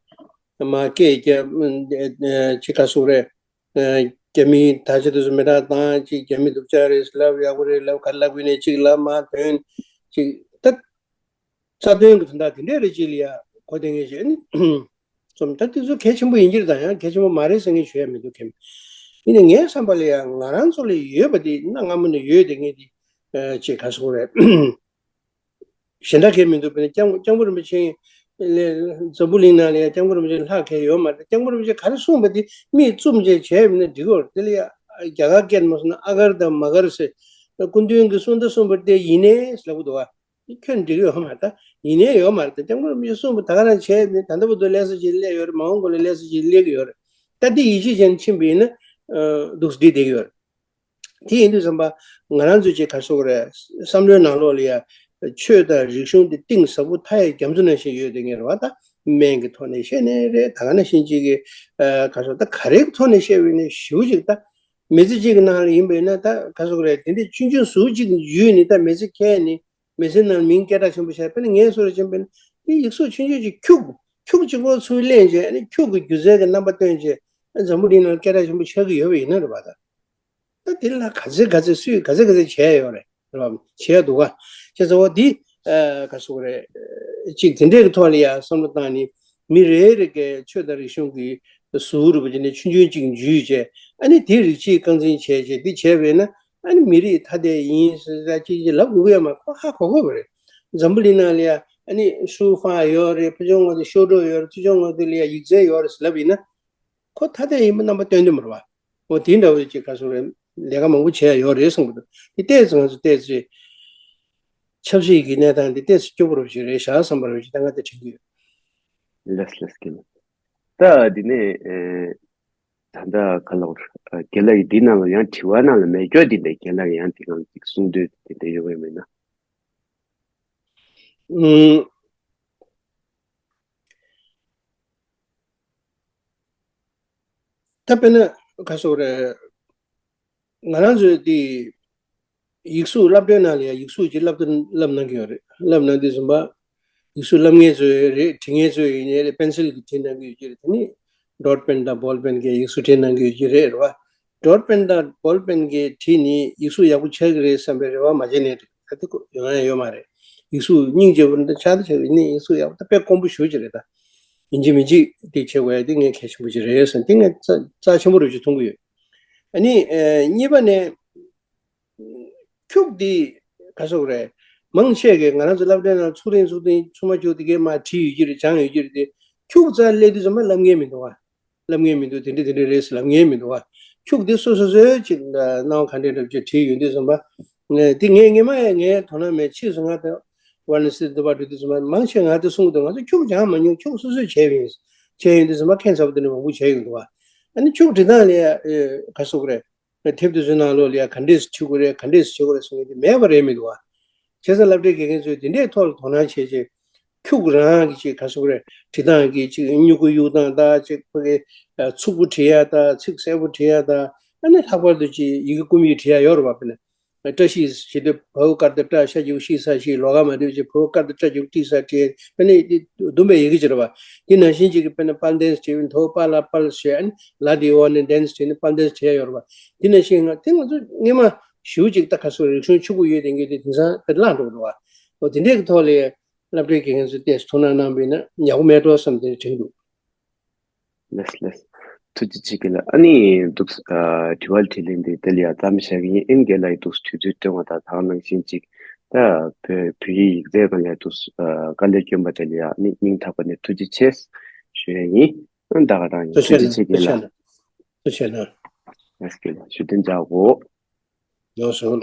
མར་སྐད་རྒྱབ། ཅིག་ག་སོག་རེད། རྒྱ་མིའི་དར་ཆ་དེ་ཚོ་མེ་སྲེག་བཏང་། ཅིག་རྒྱ་མི་སྡུག་ཅག་རེད་ཟེར་ལབ། ཡག་པོ་རེད་ལབ། ག་རེ་ལབ་དགོས་ནས་ཅིག་ལབ། མར་ཐོན་ཅིག། ད་རྩ་དོན་གྱི་དོན་དག་དེ་འདྲས་རེ་ཅིག་ལ་ཡ་གོ་བདེ་ངེས་བྱས་ནས། རྩོམ་ད་དེ་ཚོ་གལ་ཆེན་པོ་ཡིན་གྱི་རེད། ད་ཡང་གལ་ཆེན་པོ་མ་རེད་ཟེར་མཁན་ཞུ་ཡ་མི་འདུག་གམ། ཡིན་ནའི་ངའི་བསམ་པ་ལ་ཡང་ང་རང་ཚོ་ལ་ཡོད་པ་དེ་གནའ་སྔ་མོ་ནས་ཡོད་དེ་ངས་དེ་ཅེས་ག་སོང་རེད། གཞན་དག་གས་མི་འདུག་དཔེར་ན་སྐྱབས་སྐྱབས་མགོན་རིན་པོ་ཆེ་ལས་འཛམ་བུ་གླིང་ནང་ལ་ཡང་སྐྱབས་མགོན་རིན་པོ་ཆེ་ལྷག་གས་ཡོད་མ་རེད། སྐྱབས་མགོན་རིན་པོ་ཆེ་ག་རེ་གསུངས་པ་དེ་མིས་རྩོམ་བྱས་བྱས་ཡིན་ན་འགྲིག་གི་ཡོད་རེད། དེ་ལ་ཡང་རྒྱ་གར་སྐད་མ་སོང་ན་ཨ་གར་དང་མ་གར་ཟེར། སྐུ་མདུན་གྱིས་གསུངས་ད་གསུངས་པ་དེ་ཡིན་ནའི་ལབ་གི་འདུག་བ། ཁྱོད་འགྲིག་ཡོད་མ་རེད། ད་ཡིན་ནའི་ཡོད་མ་རེད། ད་སྐྱབས་མགོན་རིན་པོ་ཆེ་གསུངས་པ་ད་ག་རང་བྱས་ནས་ད་ལྟ་བར་དུ་ལས་སུ་ཅིག་སླེབས་ཡོད་རེད། མ་འོངས་པ་ལ་ལས་སུ་ཅིག་སླེབས་ཀྱི་ཡོད་རེད། ད་འདི་ཡིད་ཆེས་བྱས་ནས་ཕྱིན་པ་ཡིན་ན་འདུག་སེ་འགྲིག་བསྡད་ཀྱི་ཡོད་རེད། དེ་ཡིན་དུས་ཙམ་པ་ང་རང་ཚོས་ཅིག་ག་རེ་ཟེར་དགོས་རེད། བསམ་བློའི་ནང་ལོགས་ལ་ཡང་ཆོས་དང་རིག་གཞུང་དེ་གཏིང་ཟབ་པོ་མཐའ་ཡས་རྒྱ་མཚོ་ནང་བཞིན་ཡོད་བསྡད་མཁན་རེད་བ། ད་སྨན་གྱི་ཐོག་ནས་བཤད་ནའི་རེད། ད་ག་ནང་བཞིན་ཅིག་གི་ག་རེ་ཟེར་དགོས་རེད། ད་ག་རེའི་ཐོག་ནས་བཤད་པ་ཡིན་ནའི་ཞེ་པོ་ཅིག་ད་མི་ཚེ་གཅིག་གི་ནང་ལ་ཡིན་པ་ཡིན་ན་ད་ག་རེ་ཟེར་དགོས་རེད། དེ་འདྲའི་ཆུང་ཆུང་ཟུར་གཅིག་བརྒྱུད་ནས་ད་མི་ཚེ་འཁྱེར་ནས། མི་ཚེ་ནང་མིང་སྐད་གྲགས་ཆེན་པོ་བྱས། དཔེར་ན་ངས་བཟོ་འདྲ་བྱས་པ་ཡིན་ན་དེ་ཡིག་གཟུགས་ཆུང་ཆུང་ཅིག་ཁྱུག་ཁྱུག་གཅིག་པོ་ཚུར་ལེན་བྱས། ཨ་ནི་ཁྱུག་གི་སྒྱུ་རྩལ་གྱི་རྣམ་པ་སྟོན་བྱས། ཨ་འཛམ་བུ་གླིང་ནང་སྐད་གྲགས་ཆེན་པོ་ཆགས་ཀྱི་ཡོད་པ་ཡིན་ན་རེད་པ། ད་ད་དེ་ལ་ག་ཚོད་ག་ཚོད་སུས་ག་ཚོད་ག་ཚོད་བྱས་ཡོད་རེད། རེད་པ། བྱས་འདུག་ག་བྱས་ཙང་འོ་འདི་ག་རེ་ཟེར་དགོས་རེད། ཅིག་དེ་འདྲའི་གི་ཐོག་ལ་ཡ་བསམ་བློ་བཏང་ནས་མི་རེ་རེ་གའི་ཆོས་དང་རིག་གཞུང་གི་ཟུར་རུ་བ་དེ་ནས་ཆུང་ཆུང་ཅིག་འཇུས་བྱས། ཨ་ནི་དེ་རིགས་གཅིག་རྐང་འཛིན་བྱས་བྱས་འདི་བྱས་པས་ན། ཨ་ནི་མི་རིགས་ཐ་དད་ཡིན་ཟེར་ཡ་ཅིག་ཅིག་ལབ་དགོས་ཀྱི་ཡོད་མ་རེད། ཁོ་ཧ་གོ་གོ་བ་རེད། འཛམ་བུ་གླིང་ནང་ལ་ཡ་ཨ་ནི་ཧྲུའུ་ཧྥ་ཡོད་རེད། ཕུ་ཆུང་ངོ་དེ་ཤོ་ཀྲོ་ཡོད་རེད། ཐུ་ཆུང་ངོ་དེ་ལ་ཡ་ཡིག་རྩལ་ཡོད་རེད་ཟེར་ལབ་ཡིན་ན། ཁོ་ཐ་དད་ཡིན་པ་རྣམ་པ་སྟོན་དུས་མ་རེད་པ། འོ་དེ་འདྲ་བོ་ཅིག་ག་རེ་ཟེར་དགོས་རེད། ལས་ཀ་མང་པོ་བྱས་ཡོད་རེད་བསམ་གྱི་འདུག་དེ་ཏོག་ཙམ་ང་ཚོ་ཏོག་ཙམ་ཆབ་སྲིད་ཀྱི་གནས་སྟངས་འདི་ཏོག་ཙམ་སྐྱོ་པོ་རུ་ཞིག་རེད་བཞག་བསམ་པ་རུ་ཞིག་ད་ང་དེ་དྲན་གྱི་ཡོད། ལགས་ལགས་ཀྱི། ད་འདི་ནས་ཨེ། ད་ལྟ་ག་ལ་བར་རྒན་ལགས་ཀྱིས་འདིའི་ནང་ལ་ཡང་དྲི་བ་ནང་ལ་མེད་སྐྱོ་འདི་འདྲ་རྒན་ལགས་ཀྱིས་ཡང་འདི་གང་ཅིག་གསུང་འདོད་འདི་འདྲ་ཡོད་པས་མིན་ན། ཨུམ། ད་དཔེར་ན་ག་རེ་ཟེར་དགོས་རེད། ང་རང་ཚོའི་དེ་ཡིག་གཟུགས་སློབ་གྲྭའི་ནང་ལ་ཡང་ཡིག་གཟུགས་ཀྱི་སློབ་སྟོན་བསླབ་གནང་གི་ཡོད་རེད། བསླབ་གནང་དུས་ཙམ་པ་ཡིག་གཟུགས་བསླབ་མཁན་ཚོ་རེད། འབྲི་མཁན་ཚོ་ཡིན་ནའི་རེད། པེན་སིལ་གྱིས་བྲིས་གནང་གི་ཡོད་ཀྱི་རེད། དེ་ནི་ཌོཊ་པེན་དང་བོལ་པེན་གྱིས་ཡིག་གཟུགས་བྲིས་གནང་གི་ཡོད་ཀྱི་རེད། རེད་བ། ཌོཊ་པེན་དང་བོལ་པེན་གྱིས་བྲིས་ནས་ཡིག་གཟུགས་ཡག་པོ་ཆགས་ཀྱི་རེད་བསམ་པའི་རེ་བ་མ་བྱས་ནའི་འགྲིག་ད་དེ་ཡོང་ཡ་ཡོད་མ་རེད། ཡིག་གཟུགས་སྙིང་རྗེ་པོ་འདི་ཆགས་ད་ཆགས་ཡིན་ནའི་ཡིག་གཟུགས་ཡག་པོ་ད་དཔེ་དཀོན་པོ་ཞེ་པོ་ཅིག་རེད་ད། ཡིན་གཅིག་མིན་གཅིག་དེ་བྱེད་དགོས་ཡ་དེ་ངས་གལ་ཆེན་པོ་ཅིག་རེད་བསམ། དེ་ངས་རྩ་རྩ་ཆེན་པོ་རེད་ཅེས་མཐོང་གི་ཡོད། ཨ་ནི་ཨེ་གཉིས་པ་ནས། ཁྱུག་འདི་ག་རེ་ཟེར་དགོས་རེད། མང་ཆེ་གིས་ང་རང་ཚོ་སློབ་གྲྭའི་ནང་ཚུགས་རིང་ཚུགས་རིང་ཚུགས་མ་ཁྱུག་དེ་གས་མར་བྲིས་ཡོད་ཀྱི་རེད། སྦྱངས་ཡོད་ཀྱི་རེད་དེ། ཁྱུག་རྩ་སླེབས་དུས་ཙམ་པ་ལབ་མཁན་མི་འདུག་བ། ལབ་མཁན་མི་འདུག་དེ་འདྲ་དེ་འདྲ་རེད་ཟེར་ལབ་མཁན་མི་འདུག་བ། ཁྱུག་དེ་སོ་སོ་སོའི་ཅིག་སྣང་བ་ག་འདྲ་འདྲ་བྱས་བྲིས་ཡོང་དུས་ཙམ་པ། དེ་ངས་སྔོན་མ་ཡང་ངའི་དོ་སྣང་མེད། ཕྱིས་སུ་ང་དང་ཝ་ར་ཎ་སི་འདི་པར་འགྲོ་དུས་ཙམ་པ་མང་ཆེ་ང་དེ་གསུང་གི་འདུག་ང་ཚོ་ཁྱུག་སྦྱངས་མ་མྱོང་། ཁྱུག་སོ་སོས་བྱས་པ་ཡིན། བྱས་ཡོང་དུས་ཙམ་པ་ཁྱད་མཚར་པོ་དེ་འདྲ་མང་པོ་བྱས་ཡོང་འདུག་བ། ཨ་ནི་ཁྱུག་འབྲི་སྟངས་ལ་ཡ་ག་རེ་ཟེར་དགོས་རེད། དེབ་དེ་ཚོའི་ནང་ལོགས་ལ་ཡ་ག་འདྲས་སེ་བྲི་དགོས་རེད། ག་འདྲས་སེ་བྱེད་དགོས་རེད་གསུང་མཁན་དེ་མེད་པ་རེད་མི་འདུག་བ། བྱས་ཙང་སློབ་གྲྭའི་དགེ་རྒན་ཚོས་དེ་འདྲའི་ཐོག་ལ་དོ་སྣང་བྱས་རྗེས། ཁྱུག་རང་གི་ཅིག་ག་རེ་ཟེར་དགོས་རེད། བྲི་སྟངས་ཀྱི་ཅིག་སྨྱུ་གུ་གཡུག་སྟངས་དང་། ཅིག་ཁོ་གི་ཚུགས་པོ་བྲི་ཡ་དང་། ཚིག་གསལ་པོ་བྲི་ཡ་དང་། ཨ་ནི་ལྷག་པར་དུ་ཅིག་ཡི་གེ་རྐུབ་ཡིག་བྲི་ཡ་ཡོད་རེད་བ། དཔེར་ན། བཀྲ་ཤིས་ཞེས་དུས་བའོ་དཀར་དང་བཀྲ། ཤ་གི་གུ་ཤི་ས་ཤིས། ལོ་ག་མ་དུས་ཀྱི་བའོ་དཀར་དང་བཀྲ་གི་གུ་ཏི་ས་ཏྲི། དཔེར་ན་འདི་ཟླུམ་པའི་ཡི་གེ་ཅིག་རེད་བ། འདི་ནང་བཞིན་ཅིག་གི་དཔེར་ན་དཔལ་ལྡན་ཟེར་བའི་མཐོ་པ་ལ་དཔལ་ཞེས། ཨ་ནི་ལ་དེའི་འོག་ནས་ལྡན་ཟེར་ནས་དཔལ་ལྡན་ཟེར་ཡོད་རེད་བ། འདི་ནང་བཞིན་ང་དེ་ང་ཚོ་སྔོན་མ་ཞེ་པོ་ཅིག་ད་ག་རེ་ཟེར་རིག་གཞུང་ཕྱུག་པོ་ཡོད་དེ་ངས་དེ་དེང་སང་དཔེ་བརླག་འགྲོ་གི་འདུག་བ། འོ་དེ་འདྲའི་གི་ཐོག་ལ་སློབ་གྲྭའི་དགེ་རྒན་ཚོས་ཏོག་ཙམ་ཐུགས་སྣང་གནང་བ་ཡིན་ན་ཡག་པོ་མེད་འགྲོ་བསམ་དེ་དྲན་འདུག་ལགས་ལགས། ཐུགས་རྗེ་ཆེ་གི་ལགས། ཨ་ནི་འདུག་ཨ་དྲི་བ་དྲིས་ལན་འདི་དེ་ལ་ཡ་མཚམས་བཞག་གི་ཡིན། ཨིན་རྒན་ལགས་ཀྱིས་འདུག་དུས་ཚོད་བཏོན་པ་དང་། ད་ག་ནང་བཞིན་ཅིག་ད་བོད་བོད་ཡིག་ཡིག་ཚད་སྒང་ལ་འདུག་ཨ་དཀའ་ལས་བསྐྱོན་པ་དེ་ལ་ཡ་ཨ་ནི་སྙིང་ཐག་པ་ནས་ཐུགས་རྗེ་ཆེ་ཞུ་ཡ་ཡིན། ཨ་ད་ག་རང་ཡིན། ཐུགས་རྗེ་ཆེ་གི་ལགས། ཐུགས་རྗེ་ཆེ་གནང་། ཐུགས་རྗེ་ཆེ་གནང་། ལགས་གི་ལགས། ཞུ་དོན་མཇལ་གོ། ཡོང་སོང་།